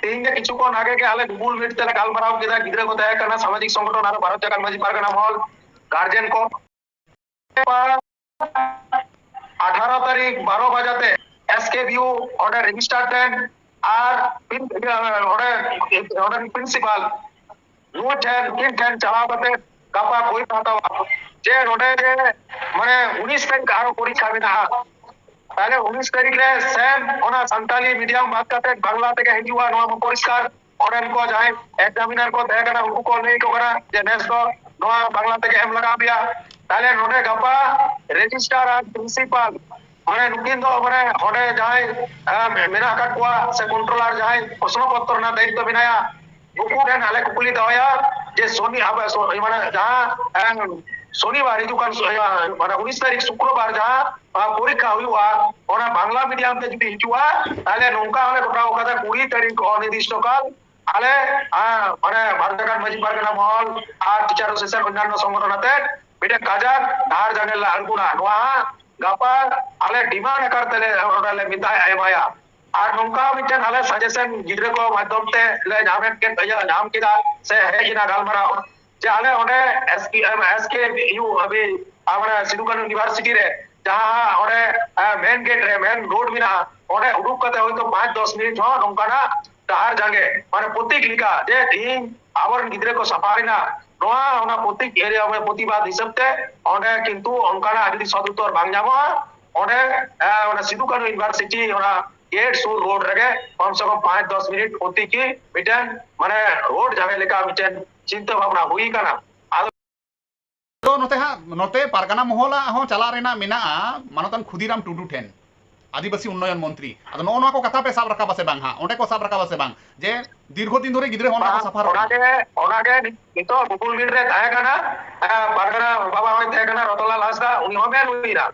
ᱛᱮᱦᱮᱧ ᱜᱮ ᱠᱤᱪᱷᱩ ᱠᱷᱚᱱ ᱟᱜᱮ ᱜᱮ ᱟᱞᱮ ᱜᱩᱜᱩᱞ ᱢᱤᱴ ᱛᱮᱞᱮ ᱜᱟᱞᱢᱟᱨᱟᱣ ᱠᱮᱫᱟ, ᱜᱤᱫᱽᱨᱟᱹ ᱠᱚ ᱛᱟᱦᱮᱸ ᱠᱟᱱᱟ, ᱥᱟᱢᱟᱡᱤᱠ ᱥᱚᱝᱜᱚᱴᱷᱚᱱ ᱟᱨ ᱵᱷᱟᱨᱚᱛ ᱡᱟᱠᱟᱛ ᱢᱟᱹᱡᱷᱤ ᱯᱟᱨᱜᱟᱱᱟ ᱢᱚᱦᱚᱞ, ᱜᱟᱨᱡᱮᱱ ᱠᱚ᱾ ᱟᱴᱷᱟᱨᱚ ᱛᱟᱹᱨᱤᱠᱷ ᱵᱟᱨᱚ ᱵᱟᱡᱟᱛᱮ ᱮᱥ ᱠᱮ ᱵᱤ ᱭᱩ ᱚᱸᱰᱮ ᱨᱮᱡᱤᱥᱴᱟᱨ ᱴᱷᱮᱱ ᱟᱨ ᱯᱤᱱ-, ᱤᱭᱟᱹ, ᱚᱸᱰᱮ ᱚᱸᱰᱮ ᱯᱨᱤᱱᱥᱤᱯᱟᱞ ᱱᱩᱭ ᱴᱷᱮᱱ, ᱩᱱᱠᱤᱱ ᱴᱷᱮᱱ ᱪᱟᱞᱟᱣ ᱠᱟᱛᱮ ᱜᱟᱯᱟ ᱵᱳᱭ ᱠᱚ ᱦᱟᱛᱟᱣᱟ ᱡᱮ ᱱᱚᱰᱮ ᱡᱮ ᱢᱟᱱᱮ ᱩᱱᱤᱥ ᱛᱟᱹᱨᱤᱠᱷ ᱟᱨᱚ ᱯᱚᱨᱤᱠᱠᱷᱟ ᱢᱮᱱᱟᱜᱼᱟ᱾ ᱛᱟᱦᱞᱮ ᱩᱱᱤᱥ ᱛᱟᱹᱨᱤᱠᱷ ᱨᱮ ᱥᱮᱢ ᱚᱱᱟ ᱥᱟᱱᱛᱟᱞᱤ ᱢᱤᱰᱤᱭᱟᱢ ᱵᱟᱫ ᱠᱟᱛᱮ ᱵᱟᱝᱞᱟ ᱛᱮᱜᱮ ᱦᱤᱡᱩᱜᱼᱟ, ᱱᱚᱣᱟ ᱢᱟ ᱯᱚᱨᱤᱥᱠᱟᱨ᱾ ᱚᱸᱰᱮᱱ ᱠᱚ ᱡᱟᱦᱟᱸᱭ ᱮᱠᱡᱟᱢᱤᱱᱟᱨ ᱠᱚ ᱛᱟᱦᱮᱸ ᱠᱟᱱᱟ, ᱩᱱᱠᱩ ᱠᱚ ᱞᱟᱹᱭ ᱟᱠᱚ ᱠᱟᱱᱟ ᱡᱮ ᱱᱮᱥ ᱫᱚ ᱱᱚᱣᱟ ᱵᱟᱝᱞᱟ ᱛᱮᱜᱮ ᱮᱢ ᱞᱟᱜᱟᱣ ᱯᱮᱭᱟ᱾ ᱛᱟᱦᱞᱮ ᱱᱚᱰᱮ ᱜᱟᱯᱟ ᱨᱮᱡᱤᱥᱴᱟᱨ ᱟᱨ ᱯᱨᱤᱱᱥᱤᱯᱟᱞ, ᱢᱟᱱᱮ ᱱᱩᱠᱤᱱ ᱫᱚ ᱢᱟᱱᱮ ᱚᱸᱰᱮ ᱡᱟᱦᱟᱸᱭ ᱮ, ᱢᱮᱱᱟᱜ ᱟᱠᱟᱫ ᱠᱚᱣᱟ ᱥᱮ ᱠᱚᱱᱴᱨᱳᱞᱟᱨ ᱡᱟᱦᱟᱸᱭ ᱯᱨᱚᱥᱱᱚ ᱯᱚᱛᱨᱚ ᱨᱮᱱᱟᱜ ᱫᱟᱭᱤᱛᱛᱚ ᱢᱮᱱᱟᱭᱟ, ᱱᱩᱠᱩ ᱴᱷᱮᱱ ᱟᱞᱮ ᱠᱩᱠᱞᱤ ᱫᱚᱦᱚᱭᱟ ᱡᱮ ᱥᱚᱱᱤ ᱟᱵᱚ ᱥᱚ-, ᱢᱟᱱᱮ ᱡᱟᱦᱟᱸ ᱮ, ᱥᱚᱱᱤᱵᱟᱨ ᱦᱤᱡᱩᱜ ᱠᱟᱱ ᱥᱚ-, ᱢᱟᱱᱮ ᱩᱱᱤᱥ ᱛᱟᱹᱨᱤᱠᱷ ᱥᱩᱠᱨᱚᱵᱟᱨ ᱡᱟᱦᱟᱸ ᱯᱚᱨᱤᱠᱠᱷᱟ ᱦᱩᱭᱩᱜᱼᱟ, ᱚᱱᱟ ᱵᱟᱝᱞᱟ ᱢᱤᱰᱤᱭᱟᱢ ᱛᱮ ᱡᱩᱫᱤ ᱦᱤᱡᱩᱜᱼᱟ, ᱛᱟᱦᱞᱮ ᱱᱚᱝᱠᱟ ᱦᱚᱸᱞᱮ ᱜᱚᱴᱟ ᱟᱠᱟᱫᱟ ᱠᱩᱲᱤ ᱛᱟᱹᱨᱤᱠᱷ ᱚᱱᱤᱨᱫᱤᱥᱴᱚ ᱠᱟᱞ ᱟᱞᱮ, ᱟ, ᱢᱟᱱᱮ ᱵᱷᱟᱨᱚᱛ ᱡᱟᱠᱟᱛ ᱢᱟᱹᱡᱷᱤ ᱯᱟᱨᱜᱟᱱᱟ ᱢᱚᱦᱚᱞ ᱟᱨ ᱴᱤᱪᱟᱨ ᱮᱥᱳᱥᱤᱭᱮᱥᱚᱱ ᱚᱱᱱᱟᱱᱚ ᱥᱚᱝᱜᱚᱴᱷᱚᱱ ᱟᱛᱮ ᱢᱤᱫᱴᱮᱱ ᱠᱟᱡᱟᱠ ᱰᱟᱦᱟᱨ ᱡᱟᱸᱜᱮ ᱞᱮ ᱟᱬᱜᱚᱱᱟ᱾ ᱱᱚᱣᱟ ᱦᱟᱸᱜ ᱜᱟᱯᱟ ᱟᱞᱮ ᱰᱤᱢᱟᱱᱰ ᱟᱠᱟᱨ ᱛᱮᱞᱮ ᱚᱸᱰᱮ ᱞᱮ ᱢᱮᱛᱟᱭᱟ, ᱮᱢᱟᱭᱟ᱾ ᱟᱨ ᱱᱚᱝᱠᱟ ᱢᱤᱫᱴᱮᱱ ᱟᱞᱮ ᱥᱟᱡᱮᱥᱚᱱ ᱜᱤᱫᱽᱨᱟᱹ ᱠᱚ ᱢᱟᱫᱽᱫᱷᱚᱢ ᱛᱮ ᱞᱮ ᱧᱟᱢᱮᱫ ᱠᱮᱫ, ᱤᱭᱟᱹ, ᱧᱟᱢ ᱠᱮᱫᱟ ᱥᱮ ᱦᱮᱡ ᱮᱱᱟ ᱜᱟᱞᱢᱟᱨᱟᱣ ᱡᱮ ᱟᱞᱮ ᱚᱸᱰᱮ ᱮᱥ ᱠᱮ ᱮᱢ, ᱮᱥ ᱠᱮ ᱤᱭᱩ, ᱟᱵᱤ-, ᱟ, ᱢᱟᱱᱮ ᱥᱤᱫᱩ ᱠᱟᱹᱱᱦᱩ ᱤᱭᱩᱱᱤᱵᱷᱟᱨᱥᱤᱴᱤ ᱨᱮ ᱡᱟᱦᱟᱸ ᱚᱸᱰᱮ ᱢᱮᱱ ᱜᱮᱴ ᱨᱮ ᱢᱮᱱ ᱨᱳᱰ ᱢᱮᱱᱟᱜᱼᱟ, ᱚᱸᱰᱮ ᱩᱰᱩᱠ ᱠᱟᱛᱮ ᱦᱚᱭᱛᱳ ᱯᱟᱸᱪ ᱫᱚᱥ ᱢᱤᱱᱤᱴ ᱦᱚᱸ ᱱᱚᱝᱠᱟᱱᱟᱜ ᱰᱟᱦᱟᱨ ᱡᱟᱸᱜᱮ, ᱢᱟᱱᱮ ᱯᱨᱚᱛᱤᱠ ᱞᱮᱠᱟ ᱡᱮ ᱛᱤᱦᱤᱧ ᱟᱵᱚᱨᱮᱱ ᱜᱤᱫᱽᱨᱟᱹ ᱠᱚ ᱥᱟᱯᱷᱟ ᱨᱮᱱᱟᱜ ᱱᱚᱣᱟ ᱚᱱᱟ ᱯᱨᱚᱛᱤᱠ ᱮᱨᱤᱭᱟ ᱢᱟᱱᱮ ᱯᱨᱚᱛᱤᱵᱟᱫ ᱦᱤᱥᱟᱹᱵ ᱛᱮ ᱚᱸᱰᱮ ᱠᱤᱱᱛᱩ ᱚᱱᱠᱟᱱᱟᱜ ᱡᱩᱫᱤ ᱥᱚᱫᱩᱛᱛᱚᱨ ᱵᱟᱝ ᱧᱟᱢᱚᱜᱼᱟ, ᱚᱸᱰᱮ ᱮ, ᱚᱱᱟ ᱥᱤᱫᱩ ᱠᱟᱹᱱᱦᱩ ᱤᱭᱩᱱᱤᱵᱷᱟᱨᱥᱤᱴᱤ ᱚᱱᱟ ᱜᱮᱴ ᱥᱩᱨ ᱨᱳᱰ ᱨᱮᱜᱮ ᱠᱚᱢ ᱥᱮ ᱠᱚᱢ ᱯᱟᱸᱪ ᱫᱚᱥ ᱢᱤᱱᱤᱴ ᱯᱨᱚᱛᱤᱠᱤ ᱢᱤᱫᱴᱮᱱ ᱢᱟᱱᱮ ᱨᱳᱰ ᱡᱟᱸᱜᱮ ᱞᱮᱠᱟ ᱢᱤᱫᱴᱮᱱ ᱪᱤᱱᱛᱟᱹ ᱵᱷᱟᱵᱽᱱᱟ ᱦᱩᱭ ᱟᱠᱟᱱᱟ᱾ ᱟᱫᱚ ᱛᱚ ᱱᱚᱛᱮ ᱦᱟᱸᱜ, ᱱᱚᱛᱮ ᱯᱟᱨᱜᱟᱱᱟ ᱢᱚᱦᱚᱞᱟᱜ ᱦᱚᱸ ᱪᱟᱞᱟᱜ ᱨᱮᱱᱟᱜ ᱢᱮᱱᱟᱜᱼᱟ ᱢᱟᱱᱚᱛᱟᱱ ᱠᱷᱩᱫᱤᱨᱟᱢ ᱴᱩᱰᱩ ᱴᱷᱮᱱ, ᱟᱹᱫᱤᱵᱟᱹᱥᱤ ᱩᱱᱱᱚᱭᱚᱱ ᱢᱚᱱᱛᱨᱤ᱾ ᱟᱫᱚ ᱱᱚᱜᱼᱚ ᱱᱚᱣᱟ ᱠᱚ ᱠᱟᱛᱷᱟ ᱯᱮ ᱥᱟᱵ ᱨᱟᱠᱟᱵᱟ ᱥᱮ ᱵᱟᱝ ᱦᱟᱸᱜ? ᱚᱸᱰᱮ ᱠᱚ ᱥᱟᱵ ᱨᱟᱠᱟᱵᱟ ᱥᱮ ᱵᱟᱝ ᱡᱮ ᱫᱤᱨᱜᱷᱚ ᱫᱤᱱ ᱫᱷᱚᱨᱮ ᱜᱤᱫᱽᱨᱟᱹ ᱦᱚᱸ ᱚᱱᱟ ᱠᱚ ᱵᱟᱝ, ᱥᱟᱯᱷᱟ ᱨᱟᱠᱟᱵᱟ? ᱚᱱᱟᱜᱮ, ᱚᱱᱟᱜᱮ ᱱᱤᱛᱚᱜ ᱜᱩᱜᱩᱞ ᱢᱤᱴ ᱨᱮ ᱛᱟᱦᱮᱸ ᱠᱟᱱᱟ, ᱮ, ᱯᱟᱨᱜᱟᱱᱟ ᱵᱟᱵᱟ ᱦᱚᱸᱭ ᱛᱟᱦᱮᱸ ᱠᱟᱱᱟ, ᱨᱚᱛᱚᱱᱞᱟᱞ ᱦᱟᱸᱥᱫᱟ, ᱩᱱᱤ ᱦᱚᱸ ᱢᱮᱱ ᱦᱩᱭᱱᱟ,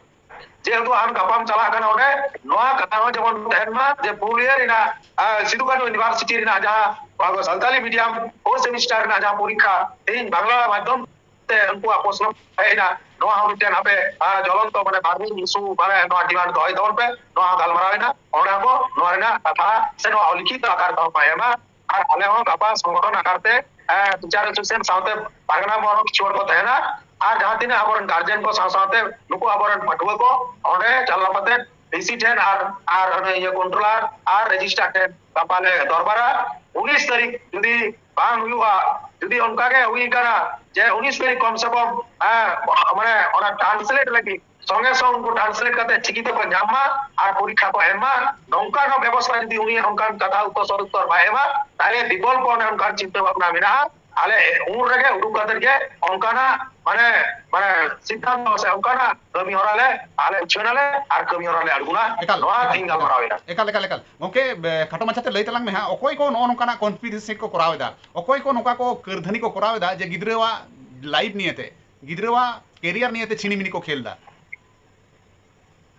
ᱡᱮᱦᱮᱛᱩ ᱟᱢ ᱜᱟᱯᱟᱢ ᱪᱟᱞᱟᱜ ᱠᱟᱱᱟ ᱚᱸᱰᱮ, ᱱᱚᱣᱟ ᱠᱟᱛᱷᱟ ᱦᱚᱸ ᱡᱮᱢᱚᱱ ᱛᱟᱦᱮᱱ ᱢᱟ ᱡᱮ ᱯᱩᱨᱩᱞᱤᱭᱟᱹ ᱨᱮᱱᱟᱜ, ᱮ, ᱥᱤᱫᱩ ᱠᱟᱹᱱᱦᱩ ᱤᱭᱩᱱᱤᱵᱷᱟᱨᱥᱤᱴᱤ ᱨᱮᱱᱟᱜ ᱡᱟᱦᱟᱸ ᱥᱟᱱᱛᱟᱞᱤ ᱢᱤᱰᱤᱭᱟᱢ ᱯᱷᱳᱨ ᱥᱮᱢᱤᱥᱴᱟᱨ ᱨᱮᱱᱟᱜ ᱡᱟᱦᱟᱸ ᱯᱚᱨᱤᱠᱠᱷᱟ ᱛᱮᱦᱮᱧ ᱵᱟᱝᱞᱟ ᱢᱟᱫᱽᱫᱷᱚᱢ ᱛᱮ ᱩᱱᱠᱩᱣᱟᱜ ᱯᱨᱚᱥᱱᱚ ᱦᱮᱡ ᱮᱱᱟ, ᱱᱚᱣᱟ ᱦᱚᱸ ᱢᱤᱫᱴᱮᱱ ᱟᱯᱮ, ᱟ, ᱡᱚᱞᱚᱱᱛᱚ ᱢᱟᱱᱮ burning issue ᱢᱟᱱᱮ ᱱᱚᱣᱟ demand ᱫᱚᱦᱚᱭ ᱛᱟᱵᱚᱱ ᱯᱮ, ᱱᱚᱣᱟ ᱦᱚᱸ ᱜᱟᱞᱢᱟᱨᱟᱣ ᱮᱱᱟ᱾ ᱚᱸᱰᱮ ᱦᱚᱸᱠᱚ ᱱᱚᱣᱟ ᱨᱮᱱᱟᱜ ᱠᱟᱛᱷᱟ ᱥᱮ ᱱᱚᱣᱟ ᱚᱞᱤᱠᱷᱤᱛ ᱟᱠᱟᱨ ᱛᱮᱦᱚᱸ ᱠᱚ ᱮᱢᱟ᱾ ᱟᱨ ᱟᱞᱮ ᱦᱚᱸ ᱜᱟᱯᱟ ᱥᱚᱝᱜᱚᱴᱷᱚᱱ ᱟᱠᱟᱨ ᱛᱮ, ᱮ, teacher association ᱥᱟᱶᱛᱮ ᱯᱟᱨᱜᱟᱱᱟ ᱢᱚᱦᱚᱞ ᱦᱚᱸ ᱠᱤᱪᱷᱩ ᱦᱚᱲ ᱠᱚ ᱛᱟᱦᱮᱱᱟ᱾ ᱟᱨ ᱡᱟᱦᱟᱸ ᱛᱤᱱᱟᱹᱜ ᱟᱵᱚᱨᱮᱱ guardian ᱠᱚ ᱥᱟᱶ ᱥᱟᱶᱛᱮ ᱱᱩᱠᱩ ᱟᱵᱚᱨᱮᱱ ᱯᱟᱹᱴᱷᱩᱣᱟᱹ ᱠᱚ ᱚᱸᱰᱮ ᱪᱟᱞᱟᱣ ᱠᱟᱛᱮ D C ᱴᱷᱮᱱ ᱟᱨ, ᱟᱨ ᱚᱱᱮ ᱤᱭᱟᱹ controller ᱟᱨ registrar ᱴᱷᱮᱱ ᱜᱟᱯᱟ ᱞᱮ ᱫᱚᱨᱵᱟᱨᱟ᱾ ᱩᱱᱤᱥ ᱛᱟᱹᱨᱤᱠᱷ ᱡᱩᱫᱤ ᱵᱟᱝ ᱦᱩᱭᱩᱜᱼᱟ, ᱡᱩᱫᱤ ᱚᱱᱠᱟ ᱜᱮ ᱦᱩᱭ ᱠᱟᱱᱟ ᱡᱮ ᱩᱱᱤᱥ ᱛᱟᱹᱨᱤᱠᱷ ᱠᱚᱢ ᱥᱮ ᱠᱚᱢ, ᱦᱮᱸ, ᱢᱟᱱᱮ ᱚᱱᱟ translate ᱞᱟᱹᱜᱤᱫ ᱥᱚᱸᱜᱮ ᱥᱚᱝ ᱩᱱᱠᱩ translate ᱠᱟᱛᱮ ᱪᱤᱠᱤ ᱛᱮᱠᱚ ᱧᱟᱢ ᱢᱟ ᱟᱨ ᱯᱚᱨᱤᱠᱠᱷᱟ ᱠᱚ ᱮᱢ ᱢᱟ, ᱱᱚᱝᱠᱟᱱ ᱦᱚᱸ ᱵᱮᱵᱚᱥᱛᱷᱟ ᱡᱩᱫᱤ ᱩᱱᱤ ᱚᱱᱠᱟᱱ ᱠᱟᱛᱷᱟ ᱩᱛᱛᱚᱨ ᱥᱚᱫᱩᱛᱛᱚᱨ ᱵᱟᱭ ᱮᱢᱟ, ᱛᱟᱦᱞᱮ ᱵᱤᱠᱚᱞᱯᱚ ᱚᱱᱮ ᱚᱱᱠᱟᱱ ᱪᱤᱱᱛᱟᱹ ᱵᱷᱟᱵᱽᱱᱟ ᱢᱮᱱᱟᱜᱼᱟ᱾ ᱟᱞᱮ ᱩᱱ ᱨᱮᱜᱮ ᱩᱰᱩᱠ ᱠᱟᱛᱮ ᱜᱮ ᱚᱱᱠᱟᱱᱟᱜ ᱢᱟᱱᱮ, ᱢᱟᱱᱮ ᱥᱤᱫᱽᱫᱷᱟᱱᱛᱚ ᱥᱮ ᱚᱱᱠᱟᱱᱟᱜ ᱠᱟᱹᱢᱤ ᱦᱚᱨᱟ ᱞᱮ, ᱟᱞᱮ ᱩᱪᱷᱟᱹᱱ ᱟᱞᱮ ᱟᱨ ᱠᱟᱹᱢᱤ ᱦᱚᱨᱟ ᱞᱮ ᱟᱬᱜᱚᱱᱟ᱾ ᱮᱠᱟᱞ, ᱱᱚᱣᱟ ᱮᱠᱟᱞ, ᱛᱮᱦᱮᱧ ᱮᱠᱟᱞ, ᱜᱟᱞᱢᱟᱨᱟᱣ ᱮᱱᱟ᱾ ᱮᱠᱟᱞ, ᱮᱠᱟᱞ, ᱮᱠᱟᱞ᱾ ᱜᱚᱝᱠᱮ, ᱵᱮ-, ᱠᱷᱟᱴᱚ ᱢᱟᱪᱷᱟᱛᱮ ᱞᱟᱹᱭ ᱛᱟᱞᱟᱝ ᱢᱮ ᱦᱟᱸᱜ, ᱚᱠᱚᱭ ᱠᱚ ᱱᱚᱜᱼᱚ ᱱᱚᱝᱠᱟᱱᱟᱜ conspiracy ᱠᱚ ᱠᱚᱨᱟᱣ ᱮᱫᱟ? ᱚᱠᱚᱭ ᱠᱚ ᱱᱚᱝᱠᱟ ᱠᱚ ᱠᱟᱹᱨᱫᱷᱟᱹᱱᱤ ᱠᱚ ᱠᱚᱨᱟᱣ ᱮᱫᱟ ᱡᱮ ᱜᱤᱫᱽᱨᱟᱹᱣᱟᱜ life ᱱᱤᱭᱮᱛᱮ, ᱜᱤᱫᱽᱨᱟᱹᱣᱟᱜ career ᱱᱤᱭᱮᱛᱮ ᱪᱷᱤᱱᱤᱢᱤᱱᱤ ᱠᱚ ᱠᱷᱮᱞ ᱮᱫᱟ?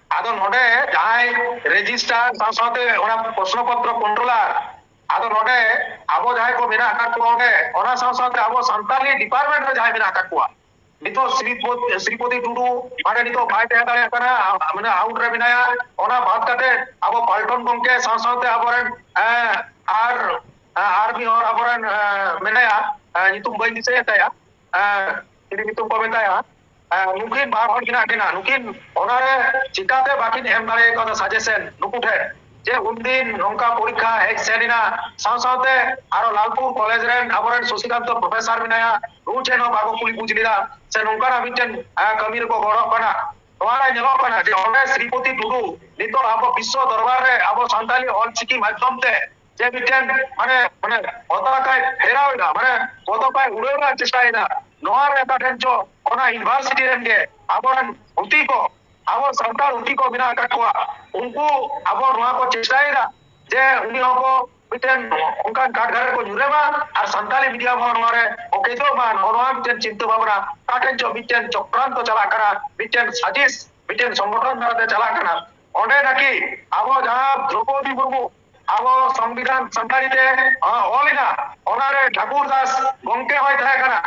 ᱟᱫᱚ ᱱᱚᱰᱮ ᱡᱟᱦᱟᱸᱭ registrar ᱥᱟᱶ ᱥᱟᱶᱛᱮ ᱚᱱᱟ ᱯᱨᱚᱥᱱᱚ ᱯᱚᱛᱨᱚ controller, ᱟᱫᱚ ᱱᱚᱰᱮ ᱟᱵᱚ ᱡᱟᱦᱟᱸᱭ ᱠᱚ ᱢᱮᱱᱟᱜ ᱟᱠᱟᱫ ᱠᱚᱣᱟ ᱚᱸᱰᱮ, ᱚᱱᱟ ᱥᱟᱶ ᱥᱟᱶᱛᱮ ᱟᱵᱚ ᱥᱟᱱᱛᱟᱞᱤ department ᱨᱮ ᱡᱟᱦᱟᱸᱭ ᱢᱮᱱᱟᱜ ᱟᱠᱟᱫ ᱠᱚᱣᱟ, ᱱᱤᱛᱚᱜ ᱥᱨᱤᱯᱚᱫ-, ᱥᱨᱤᱯᱚᱛᱤ ᱴᱩᱰᱩ ᱢᱟᱱᱮ ᱱᱤᱛᱚᱜ ᱵᱟᱭ ᱛᱟᱦᱮᱸ ᱫᱟᱲᱮᱭᱟᱜ ᱠᱟᱱᱟ, ᱢᱟᱱᱮ out ᱨᱮ ᱢᱮᱱᱟᱭᱟ᱾ ᱚᱱᱟ ᱵᱟᱫ ᱠᱟᱛᱮ ᱟᱵᱚ ᱯᱟᱞᱴᱚᱱ ᱜᱚᱢᱠᱮ ᱥᱟᱶ ᱥᱟᱶᱛᱮ ᱟᱵᱚᱨᱮᱱ, ᱮᱸ, ᱟᱨ, ᱟᱨ ᱢᱤᱫ ᱦᱚᱲ ᱟᱵᱚᱨᱮᱱ, ᱮᱸ, ᱢᱮᱱᱟᱭᱟ, ᱮᱸ, ᱧᱩᱛᱩᱢ ᱵᱟᱹᱧ ᱫᱤᱥᱟᱹᱭᱮᱫ ᱛᱟᱭᱟ, ᱮᱸ, ᱪᱤᱞᱤ ᱧᱩᱛᱩᱢ ᱠᱚ ᱢᱮᱛᱟᱭᱟ, ᱱᱩᱠᱤᱱ ᱵᱟᱨ ᱦᱚᱲ ᱢᱮᱱᱟᱜ ᱠᱤᱱᱟ, ᱱᱩᱠᱤᱱ ᱚᱱᱟᱨᱮ ᱪᱤᱠᱟᱛᱮ ᱵᱟᱹᱠᱤᱱ ᱮᱢ ᱫᱟᱲᱮ ᱠᱟᱣᱫᱟ ᱥᱟᱡᱮᱥᱚᱱ ᱱᱩᱠᱩ ᱴᱷᱮᱱ, ᱡᱮ ᱩᱱᱫᱤᱱ ᱱᱚᱝᱠᱟ ᱯᱚᱨᱤᱠᱠᱷᱟ ᱦᱮᱡ ᱥᱮᱱ ᱮᱱᱟ, ᱥᱟᱶ ᱥᱟᱶᱛᱮ ᱟᱨᱚ ᱞᱟᱞᱯᱩᱨ ᱠᱚᱞᱮᱡᱽ ᱨᱮᱱ ᱟᱵᱚᱨᱮᱱ ᱥᱩᱥᱤᱠᱟᱱᱛᱚ ᱯᱨᱚᱯᱷᱮᱥᱚᱨ ᱢᱮᱱᱟᱭᱟ, ᱱᱩᱭ ᱴᱷᱮᱱ ᱦᱚᱸ ᱵᱟᱠᱚ ᱠᱩᱞᱤ ᱵᱩᱡᱽ ᱞᱮᱫᱟ ᱥᱮ ᱱᱚᱝᱠᱟᱱᱟᱜ ᱢᱤᱫᱴᱮᱱ ᱠᱟᱹᱢᱤ ᱨᱮᱠᱚ ᱜᱚᱲᱚᱜ ᱠᱟᱱᱟ᱾ ᱱᱚᱣᱟ ᱨᱮ ᱧᱮᱞᱚᱜ ᱠᱟᱱᱟ ᱡᱮ ᱚᱸᱰᱮ ᱥᱨᱤᱯᱚᱛᱤ ᱴᱩᱰᱩ ᱱᱤᱛᱚᱜ ᱟᱵᱚ ᱵᱤᱥᱥᱚ ᱫᱚᱨᱵᱟᱨ ᱨᱮ ᱟᱵᱚ ᱥᱟᱱᱛᱟᱞᱤ ᱚᱞᱪᱤᱠᱤ ᱢᱟᱫᱽᱫᱷᱚᱢ ᱛᱮ ᱡᱮ ᱢᱤᱫᱴᱮᱱ ᱢᱟᱱᱮ ᱢᱟᱱᱮ ᱯᱚᱛᱟᱠᱟᱭ ᱯᱷᱮᱨᱟᱣ ᱮᱫᱟ, ᱢᱟᱱᱮ ᱯᱚᱛᱟᱠᱟᱭ ᱩᱲᱟᱹᱣ ᱨᱮᱱᱟᱜ ᱪᱮᱥᱴᱟᱭᱮᱫᱟ, ᱱᱚᱣᱟ ᱨᱮ ᱚᱠᱟ ᱴᱷᱮᱱ ᱪᱚ ᱚᱱᱟ ᱤᱭᱩᱱᱤᱵᱷᱟᱨᱥᱤᱴᱤ ᱨᱮᱱ ᱜᱮ ᱟᱵᱚᱨᱮᱱ ᱯᱩᱛᱷᱤ ᱠᱚ, ᱟᱵᱚ ᱥᱟᱱᱛᱟᱲ ᱯᱩᱛᱷᱤ ᱠᱚ ᱢᱮᱱᱟᱜ ᱟᱠᱟᱫ ᱠᱚᱣᱟ, ᱩᱱᱠᱩ ᱟᱵᱚ ᱱᱚᱣᱟ ᱠᱚ ᱪᱮᱥᱴᱟᱭᱮᱫᱟ ᱡᱮ ᱩᱱᱤ ᱦᱚᱸᱠᱚ ᱢᱤᱫᱴᱮᱱ ᱚᱱᱠᱟᱱ ᱠᱟᱴ ᱜᱷᱟᱴ ᱨᱮᱠᱚ ᱧᱩᱨᱮ ᱢᱟ ᱟᱨ ᱥᱟᱱᱛᱟᱞᱤ ᱢᱤᱰᱤᱭᱟᱢ ᱦᱚᱸ ᱱᱚᱣᱟ ᱨᱮ ᱚᱠᱮᱡᱚᱜ ᱢᱟ, ᱱᱚᱜᱼᱚ ᱱᱚᱣᱟ ᱢᱤᱫᱴᱮᱱ ᱪᱤᱱᱛᱟᱹ ᱵᱷᱟᱵᱽᱱᱟ ᱚᱠᱟ ᱴᱷᱮᱱ ᱪᱚ ᱢᱤᱫᱴᱮᱱ ᱪᱚᱠᱨᱟᱱᱛᱚ ᱪᱟᱞᱟᱜ ᱠᱟᱱᱟ, ᱢᱤᱫᱴᱮᱱ ᱥᱟᱡᱤᱥ ᱢᱤᱫᱴᱮᱱ ᱥᱚᱝᱜᱚᱴᱷᱚᱱ ᱫᱟᱨᱟᱭ ᱛᱮ ᱪᱟᱞᱟᱜ ᱠᱟᱱᱟ᱾ ᱚᱸᱰᱮ ᱱᱟᱠᱤ ᱟᱵᱚ ᱡᱟᱦᱟᱸ ᱫᱨᱚᱯᱚᱫᱤ ᱢᱩᱨᱢᱩ ᱟᱵᱚ ᱥᱚᱝᱵᱤᱫᱷᱟᱱ ᱥᱟᱱᱛᱟᱲᱤ ᱛᱮ ᱚᱞ ᱮᱱᱟ, ᱚᱱᱟᱨᱮ ᱴᱷᱟᱹᱠᱩᱨ ᱫᱟᱥ ᱜᱚᱢᱠᱮ ᱦᱚᱸᱭ ᱛᱟᱦᱮᱸ ᱠᱟᱱᱟ᱾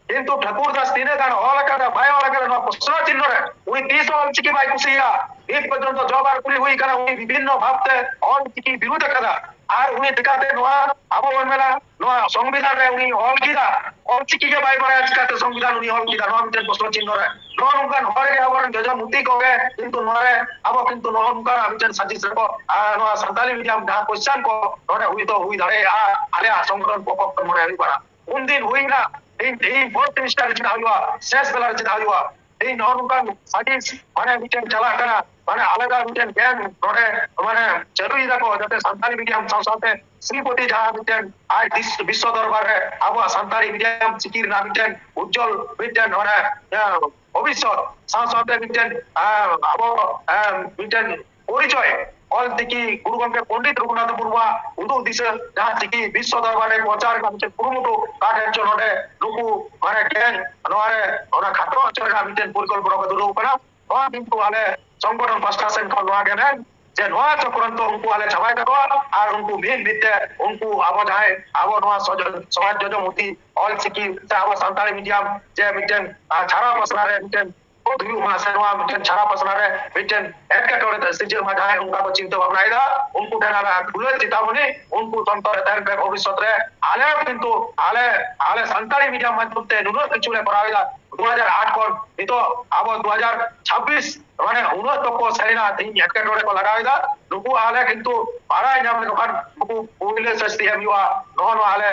ᱠᱤᱱᱛᱩ ᱴᱷᱟᱹᱠᱩᱨ ᱫᱟᱥ ᱛᱤᱱᱟᱹᱜ ᱜᱟᱱ ᱚᱞ ᱟᱠᱟᱫᱟ ᱵᱟᱭ ᱚᱞ ᱟᱠᱟᱫᱟ ᱱᱚᱣᱟ ᱯᱨᱚᱥᱱᱚ ᱪᱤᱱᱦᱚ ᱨᱮ ᱩᱱᱤ ᱛᱤᱥ ᱦᱚᱸ ᱚᱞᱪᱤᱠᱤ ᱵᱟᱭ ᱠᱩᱥᱤᱭᱟᱜᱼᱟ᱾ ᱱᱤᱛ ᱯᱚᱨᱡᱚᱱᱛᱚ ᱡᱚᱵ ᱟᱨ ᱠᱩᱞᱤ ᱦᱩᱭ ᱠᱟᱱᱟ, ᱩᱱᱤ ᱵᱤᱵᱷᱤᱱᱱᱚ ᱵᱷᱟᱵᱛᱮ ᱚᱞᱪᱤᱠᱤ ᱵᱤᱨᱩᱫᱷ ᱟᱠᱟᱫᱟ᱾ ᱟᱨ ᱩᱱᱤ ᱪᱤᱠᱟᱛᱮ ᱱᱚᱣᱟ ᱟᱵᱚ ᱵᱚᱱ ᱢᱮᱱᱟ ᱱᱚᱣᱟ ᱥᱚᱝᱵᱤᱫᱷᱟᱱ ᱨᱮ ᱩᱱᱤ ᱚᱞ ᱠᱮᱫᱟ, ᱚᱞᱪᱤᱠᱤ ᱜᱮ ᱵᱟᱭ ᱵᱟᱲᱟᱭᱟ, ᱪᱤᱠᱟᱛᱮ ᱥᱚᱝᱵᱤᱫᱷᱟᱱ ᱩᱱᱤ ᱚᱞ ᱠᱮᱫᱟ? ᱱᱚᱣᱟ ᱢᱤᱫᱴᱮᱱ ᱯᱨᱚᱥᱱᱚ ᱪᱤᱱᱦᱚ ᱨᱮ ᱱᱚᱜᱼᱚ ᱱᱚᱝᱠᱟᱱ ᱦᱚᱲ ᱜᱮ ᱟᱵᱚᱨᱮᱱ ᱡᱚᱡᱚ ᱢᱩᱛᱤ ᱠᱚᱜᱮ ᱠᱤᱱᱛᱩ ᱱᱚᱣᱟ ᱨᱮ ᱟᱵᱚ ᱠᱤᱱᱛᱩ ᱱᱚᱜᱼᱚ ᱱᱚᱝᱠᱟᱱᱟᱜ ᱢᱤᱫᱴᱮᱱ ᱥᱟᱡᱤᱥ ᱨᱮᱠᱚ ᱟᱨ ᱱᱚᱣᱟ ᱥᱟᱱᱛᱟᱞᱤ ᱢᱤᱰᱤᱭᱟᱢ ᱡᱟᱦᱟᱸ ᱠᱚᱥᱪᱟᱱ ᱠᱚ ᱱᱚᱰᱮ ᱦᱩᱭ ᱫᱚ ᱦᱩᱭ ᱫᱟᱲᱮᱭᱟᱜᱼᱟ, ᱟᱞᱮᱭᱟᱜ ᱥᱚᱝᱜᱚᱴᱷᱚᱱ ᱯᱚᱠᱷᱚ ᱠᱷᱚᱱ ᱱᱚᱰᱮ ᱦᱩᱭᱩᱜ ᱠᱟᱱᱟ᱾ ᱩᱱᱫᱤᱱ ᱦᱩᱭᱱᱟ, ᱛᱮᱦᱤᱧ ᱛᱮᱦᱤᱧ ᱯᱷᱳᱨᱛᱷ ᱥᱮᱢᱤᱥᱴᱟᱨ ᱨᱮ ᱪᱮᱫᱟᱜ ᱦᱩᱭᱩᱜᱼᱟ, ᱥᱮᱥ ᱵᱮᱞᱟ ᱨᱮ ᱪᱮᱫᱟᱜ ᱦᱩᱭᱩᱜᱼᱟ? ᱛᱮᱦᱤᱧ ᱱᱚᱜᱼᱚ ᱱᱚᱝᱠᱟᱱ ᱥᱟᱡᱤᱥ ᱢᱟᱱᱮ ᱢᱤᱫᱴᱮᱱ ᱪᱟᱞᱟᱜ ᱠᱟᱱᱟ, ᱢᱟᱱᱮ ᱟᱞᱟᱫᱟ ᱢᱤᱫᱴᱮᱱ ᱜᱮᱢ ᱱᱚᱰᱮ ᱢᱟᱱᱮ ᱪᱟᱹᱞᱩᱭ ᱫᱟᱠᱚ, ᱡᱟᱛᱮ ᱥᱟᱱᱛᱟᱞᱤ ᱢᱤᱰᱤᱭᱟᱢ ᱥᱟᱶ ᱥᱟᱶᱛᱮ ᱥᱨᱤᱯᱚᱛᱤ ᱡᱟᱦᱟᱸ ᱢᱤᱫᱴᱮᱱ ᱟᱡ ᱵᱤᱥ-, ᱵᱤᱥᱥᱚ ᱫᱚᱨᱵᱟᱨ ᱨᱮ ᱟᱵᱚᱣᱟᱜ ᱥᱟᱱᱛᱟᱲᱤ ᱢᱤᱰᱤᱭᱟᱢ ᱪᱤᱠᱤ ᱨᱮᱱᱟᱜ ᱢᱤᱫᱴᱮᱱ ᱩᱡᱡᱚᱞ ᱢᱤᱫᱴᱮᱱ ᱢᱟᱱᱮ, ᱮ, ᱵᱷᱚᱵᱤᱥᱥᱚᱛ ᱥᱟᱶ ᱥᱟᱶᱛᱮ ᱢᱤᱫᱴᱮᱱ, ᱮ, ᱟᱵᱚ, ᱮ, ᱢᱤᱫᱴᱮᱱ ᱯᱚᱨᱤᱪᱚᱭ ᱚᱞ ᱪᱤᱠᱤ ᱜᱩᱨᱩ ᱜᱚᱢᱠᱮ ᱯᱚᱱᱰᱤᱛ ᱨᱚᱜᱷᱩᱱᱟᱛᱷ ᱢᱩᱨᱢᱩᱣᱟᱜ ᱩᱫᱩᱜ ᱫᱤᱥᱟᱹ ᱡᱟᱦᱟᱸ ᱪᱤᱠᱤ ᱵᱤᱥᱥᱚ ᱫᱚᱨᱵᱟᱨ ᱨᱮ ᱯᱨᱚᱪᱟᱨ ᱨᱮᱱᱟᱜ ᱢᱤᱫᱴᱮᱱ ᱠᱩᱨᱩᱢᱩᱴᱩ ᱚᱠᱟ ᱴᱷᱮᱱ ᱪᱚ ᱱᱚᱰᱮ ᱱᱩᱠᱩ ᱢᱟᱱᱮ ᱜᱮᱝ ᱱᱚᱣᱟ ᱨᱮ ᱚᱱᱟ ᱠᱷᱟᱴᱚ ᱦᱚᱪᱚ ᱨᱮᱱᱟᱜ ᱢᱤᱫᱴᱮᱱ ᱯᱚᱨᱤᱠᱚᱞᱯᱚᱱᱟ ᱠᱚ ᱫᱷᱩᱨᱟᱹᱣ ᱠᱟᱱᱟ᱾ ᱱᱚᱣᱟ ᱠᱤᱱᱛᱩ ᱟᱞᱮ ᱥᱚᱝᱜᱚᱴᱷᱚᱱ ᱯᱟᱥᱴᱟ ᱥᱮᱱ ᱠᱷᱚᱱ ᱱᱚᱣᱟ ᱜᱮ ᱢᱮᱱ ᱡᱮ ᱱᱚᱣᱟ ᱪᱚᱠᱨᱟᱱᱛᱚ ᱩᱱᱠᱩ ᱟᱞᱮ ᱪᱟᱵᱟᱭ ᱛᱟᱠᱚᱣᱟ ᱟᱨ ᱩᱱᱠᱩ ᱢᱤᱫ ᱢᱤᱫ ᱛᱮ ᱩᱱᱠᱩ ᱟᱵᱚ ᱡᱟᱦᱟᱸᱭ ᱟᱵᱚ ᱱᱚᱣᱟ ᱥᱚᱡᱚ-, ᱥᱚᱢᱟᱡᱽ ᱡᱚᱡᱚ ᱢᱩᱛᱤ ᱚᱞ ᱪᱤᱠᱤ ᱥᱮ ᱟᱵᱚ ᱥᱟᱱᱛᱟᱲᱤ ᱢᱤᱰᱤᱭᱟᱢ ᱡᱮ ᱢᱤᱫᱴᱮᱱ, ᱟᱨ, ᱪᱷᱟᱨᱟᱣ ᱯᱟᱥᱱᱟᱣ ᱨᱮ ᱢᱤᱫᱴᱮᱱ ᱦᱩᱭᱩᱜ ᱢᱟ, ᱥᱮ ᱱᱚᱣᱟ ᱢᱤᱫᱴᱮᱱ ᱪᱷᱟᱨᱟ ᱯᱟᱥᱱᱟ ᱨᱮ ᱢᱤᱫᱴᱮᱱ ᱮᱴᱠᱮᱴᱚᱬᱮ ᱥᱤᱨᱡᱟᱹᱜ ᱢᱟ, ᱡᱟᱦᱟᱸᱭ ᱚᱱᱠᱟ ᱠᱚ ᱪᱤᱱᱛᱟᱹ ᱵᱷᱟᱵᱽᱱᱟᱭᱮᱫᱟ, ᱩᱱᱠᱩ ᱴᱷᱮᱱ ᱟᱞᱮ ᱠᱷᱩᱞᱟᱹ ᱪᱮᱛᱟᱣᱱᱤ, ᱩᱱᱠᱩ ᱥᱚᱱᱛᱚᱨ ᱨᱮ ᱛᱟᱦᱮᱱ ᱯᱮ᱾ ᱵᱷᱚᱵᱤᱥᱥᱚᱛ ᱨᱮ ᱟᱞᱮ ᱠᱤᱱᱛᱩ ᱟᱞᱮ, ᱟᱞᱮ ᱥᱟᱱᱛᱟᱲᱤ ᱢᱤᱰᱤᱭᱟᱢ ᱢᱟᱫᱽᱫᱷᱚᱢ ᱛᱮ ᱱᱩᱱᱟᱹᱜ ᱠᱤᱪᱷᱩ ᱞᱮ ᱠᱚᱨᱟᱣ ᱮᱫᱟ᱾ ᱫᱩ ᱦᱟᱡᱟᱨ ᱟᱴ ᱠᱷᱚᱱ ᱱᱤᱛᱚᱜ ᱟᱵᱚ ᱫᱩ ᱦᱟᱡᱟᱨ ᱪᱷᱟᱵᱵᱤᱥ, ᱢᱟᱱᱮ ᱩᱱᱟᱹᱜ ᱛᱚᱠᱚ ᱥᱮᱨᱮᱧᱟ, ᱛᱮᱦᱮᱧ ᱮᱴᱠᱮᱴᱚᱬᱮ ᱠᱚ ᱞᱟᱜᱟᱣ ᱮᱫᱟ᱾ ᱱᱩᱠᱩ ᱟᱞᱮ ᱠᱤᱱᱛᱩ ᱵᱟᱲᱟᱭ ᱧᱟᱢ ᱞᱮᱠᱚ ᱠᱷᱟᱱ ᱱᱩᱠᱩ ᱯᱩᱭᱞᱟᱹ ᱥᱟᱹᱥᱛᱤ ᱮᱢ ᱦᱩᱭᱩᱜᱼᱟ᱾ ᱱᱚᱜᱼᱚ ᱱᱚᱣᱟ ᱟᱞᱮ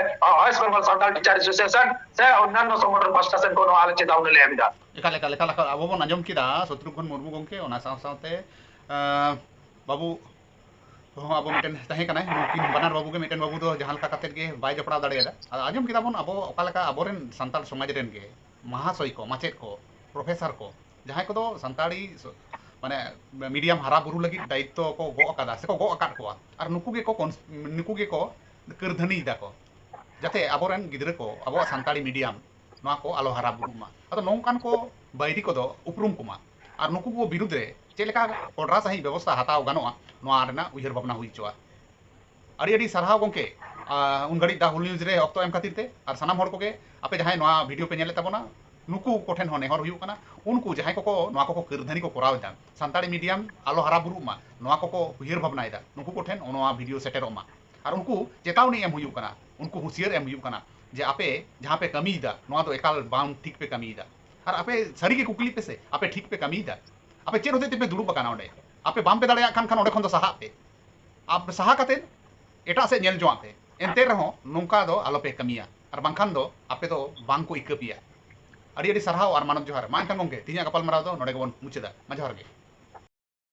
West Bengal Santal Teacher Association ᱥᱮ ᱚᱱᱱᱟᱱᱚ ᱥᱚᱝᱜᱚᱴᱷᱚᱱ ᱯᱟᱦᱴᱟ ᱥᱮᱱ ᱠᱷᱚᱱ ᱱᱚᱣᱟ ᱟᱞᱮ ᱪᱮᱛᱟᱣᱱᱤ ᱞᱮ ᱮᱢ ᱮᱫᱟ᱾ ᱮᱠᱟᱞ, ᱮᱠᱟᱞ, ᱮᱠᱟᱞ, ᱮᱠᱟᱞ᱾ ᱟᱵᱚ ᱵᱚᱱ ᱟᱸᱡᱚᱢ ᱠᱮᱫᱟ ᱥᱚᱛᱨᱩᱜᱷᱚᱱ ᱢᱩᱨᱢᱩ ᱜᱚᱢᱠᱮ, ᱚᱱᱟ ᱥᱟᱶ ᱥᱟᱶᱛᱮ, ᱟᱸ, ᱵᱟᱹᱵᱩ ᱦᱚᱸ ᱟᱵᱚ ᱢᱤᱫᱴᱮᱱ ᱛᱟᱦᱮᱸ ᱠᱟᱱᱟᱭ᱾ ᱱᱩᱠᱤᱱ ᱵᱟᱱᱟᱨ ᱵᱟᱹᱵᱩ ᱜᱮ, ᱢᱤᱫᱴᱮᱱ ᱵᱟᱹᱵᱩ ᱫᱚ ᱡᱟᱦᱟᱸ ᱞᱮᱠᱟ ᱠᱟᱛᱮᱫ ᱜᱮ ᱵᱟᱭ ᱡᱚᱯᱲᱟᱣ ᱫᱟᱲᱮᱭᱟᱫᱟ᱾ ᱟᱫᱚ ᱟᱸᱡᱚᱢ ᱠᱮᱫᱟ ᱵᱚᱱ ᱟᱵᱚ ᱚᱠᱟ ᱞᱮᱠᱟ ᱟᱵᱚᱨᱮᱱ ᱥᱟᱱᱛᱟᱲ ᱥᱚᱢᱟᱡᱽ ᱨᱮᱱ ᱜᱮ ᱢᱟᱦᱟᱥᱚᱭ ᱠᱚ, ᱢᱟᱪᱮᱫ ᱠᱚ, ᱯᱨᱚᱯᱷᱮᱥᱟᱨ ᱠᱚ, ᱡᱟᱦᱟᱸᱭ ᱠᱚᱫᱚ ᱥᱟᱱᱛᱟᱲᱤ ᱥᱚ-, ᱢᱟᱱᱮ ᱢᱤᱰᱤᱭᱟᱢ ᱦᱟᱨᱟ ᱵᱩᱨᱩ ᱞᱟᱹᱜᱤᱫ ᱫᱟᱭᱤᱛᱛᱚ ᱠᱚ ᱜᱚᱜ ᱟᱠᱟᱫᱟ ᱥᱮᱠᱚ ᱜᱚᱜ ᱟᱠᱟᱫ ᱠᱚᱣᱟ, ᱟᱨ ᱱᱩᱠᱩ ᱜᱮᱠᱚ ᱠᱚᱱ-, ᱱᱩᱠᱩ ᱜᱮᱠᱚ ᱠᱟᱹᱨᱫᱷᱟᱹᱱᱤᱭᱮᱫᱟ ᱠᱚ, ᱡᱟᱛᱮ ᱟᱵᱚᱨᱮᱱ ᱜᱤᱫᱽᱨᱟᱹ ᱠᱚ ᱟᱵᱚᱣᱟᱜ ᱥᱟᱱᱛᱟᱲᱤ ᱢᱤᱰᱤᱭᱟᱢ ᱱᱚᱣᱟ ᱠᱚ ᱟᱞᱚ ᱦᱟᱨᱟ ᱵᱩᱨᱩᱜ ᱢᱟ᱾ ᱟᱫᱚ ᱱᱚᱝᱠᱟᱱ ᱠᱚ ᱵᱟᱹᱭᱨᱤ ᱠᱚᱫᱚ ᱩᱯᱨᱩᱢ ᱠᱚᱢᱟ, ᱟᱨ ᱱᱩᱠᱩ ᱠᱚ ᱵᱤᱨᱩᱫᱽ ᱨᱮ ᱪᱮᱫ ᱞᱮᱠᱟ ᱠᱚᱰᱨᱟ ᱥᱟᱺᱦᱤᱡ ᱵᱮᱵᱚᱥᱛᱷᱟ ᱦᱟᱛᱟᱣ ᱜᱟᱱᱚᱜᱼᱟ, ᱱᱚᱣᱟ ᱨᱮᱱᱟᱜ ᱩᱭᱦᱟᱹᱨ ᱵᱷᱟᱵᱽᱱᱟ ᱦᱩᱭ ᱦᱚᱪᱚᱣᱟ᱾ ᱟᱹᱰᱤ ᱟᱹᱰᱤ ᱥᱟᱨᱦᱟᱣ ᱜᱚᱢᱠᱮ, ᱟᱨ ᱩᱱ ᱜᱷᱟᱹᱲᱤᱡ ᱫᱟ ᱦᱩᱞ ᱱᱤᱭᱩᱡᱽ ᱨᱮ ᱚᱠᱛᱚ ᱮᱢ ᱠᱷᱟᱹᱛᱤᱨ ᱛᱮ, ᱟᱨ ᱥᱟᱱᱟᱢ ᱦᱚᱲ ᱠᱚᱜᱮ ᱟᱯᱮ ᱡᱟᱦᱟᱸᱭ ᱱᱚᱣᱟ ᱵᱷᱤᱰᱤᱭᱳ ᱯᱮ ᱧᱮᱞᱮᱫ ᱛᱟᱵᱚᱱᱟ, ᱱᱩᱠᱩ ᱠᱚᱴᱷᱮᱱ ᱦᱚᱸ ᱱᱮᱦᱚᱨ ᱦᱩᱭᱩᱜ ᱠᱟᱱᱟ, ᱩᱱᱠᱩ ᱡᱟᱦᱟᱸᱭ ᱠᱚᱠᱚ ᱱᱚᱣᱟ ᱠᱚᱠᱚ ᱠᱟᱹᱨᱫᱷᱟᱹᱱᱤ ᱠᱚ ᱠᱚᱨᱟᱣ ᱮᱫᱟ, ᱥᱟᱱᱛᱟᱲᱤ ᱢᱤᱰᱤᱭᱟᱢ ᱟᱞᱚ ᱦᱟᱨᱟ ᱵᱩᱨᱩᱜ ᱢᱟ, ᱱᱚᱣᱟ ᱠᱚᱠᱚ ᱩᱭᱦᱟᱹᱨ ᱵᱷᱟᱵᱽᱱᱟᱭᱮᱫᱟ, ᱱᱩᱠᱩ ᱠᱚᱴᱷᱮᱱ ᱱᱚᱣᱟ ᱵᱷᱤᱰᱤᱭᱳ ᱥᱮᱴᱮᱨᱚᱜ ᱢᱟ᱾ ᱟᱨ ᱩᱱᱠᱩ ᱪᱮᱛᱟᱣᱱᱤ ᱮᱢ ᱦᱩᱭᱩᱜ ᱠᱟᱱᱟ, ᱩᱱᱠᱩ ᱦᱩᱸᱥᱤᱭᱟᱹᱨ ᱮᱢ ᱦᱩᱭᱩᱜ ᱠᱟᱱᱟ ᱡᱮ ᱟᱯᱮ ᱡᱟᱦᱟᱸ ᱯᱮ ᱠᱟᱹᱢᱤᱭᱮᱫᱟ, ᱱᱚᱣᱟ ᱫᱚ ᱮᱠᱟᱞ ᱵᱟᱝ ᱴᱷᱤᱠ ᱯᱮ ᱠᱟᱹᱢᱤᱭᱮᱫᱟ᱾ ᱟᱨ ᱟᱯᱮ ᱥᱟᱹᱨᱤ ᱜᱮ ᱠᱩᱠᱞᱤ ᱯᱮ ᱥᱮ, ᱟᱯᱮ ᱴᱷᱤᱠ ᱯᱮ ᱠᱟᱹᱢᱤᱭᱮᱫᱟ? ᱟᱯᱮ ᱪᱮᱫ ᱦᱚᱛᱮᱡ ᱛᱮᱯᱮ ᱫᱩᱲᱩᱵ ᱟᱠᱟᱱᱟ ᱚᱸᱰᱮ? ᱟᱯᱮ ᱵᱟᱝ ᱯᱮ ᱫᱟᱲᱮᱭᱟᱜ ᱠᱷᱟᱱ, ᱠᱷᱟᱱ ᱚᱸᱰᱮ ᱠᱷᱚᱱ ᱫᱚ ᱥᱟᱦᱟᱜ ᱯᱮ᱾ ᱟᱯᱮ ᱥᱟᱦᱟ ᱠᱟᱛᱮ ᱮᱴᱟᱜ ᱥᱮᱫ ᱧᱮᱞ ᱡᱚᱝᱟᱜ ᱯᱮ᱾ ᱮᱱᱛᱮ ᱨᱮᱦᱚᱸ ᱱᱚᱝᱠᱟ ᱫᱚ ᱟᱞᱚ ᱯᱮ ᱠᱟᱹᱢᱤᱭᱟ, ᱟᱨ ᱵᱟᱝᱠᱷᱟᱱ ᱫᱚ ᱟᱯᱮ ᱫᱚ ᱵᱟᱝ ᱠᱚ ᱤᱠᱟᱹ ᱯᱮᱭᱟ᱾ ᱟᱹᱰᱤ ᱟᱹᱰᱤ ᱥᱟᱨᱦᱟᱣ ᱟᱨ ᱢᱟᱱᱚᱛ ᱡᱚᱦᱟᱨ᱾ ᱢᱟ ᱮᱱᱠᱷᱟᱱ ᱜᱚᱢᱠᱮ, ᱛᱮᱦᱮᱧᱟᱜ ᱜᱟᱯᱟᱞᱢᱟᱨᱟᱣ ᱫᱚ ᱱᱚᱰᱮ ᱜᱮᱵᱚᱱ ᱢᱩᱪᱟᱹᱫᱟ᱾ ᱢᱟ ᱡᱚᱦᱟᱨ ᱜᱮ᱾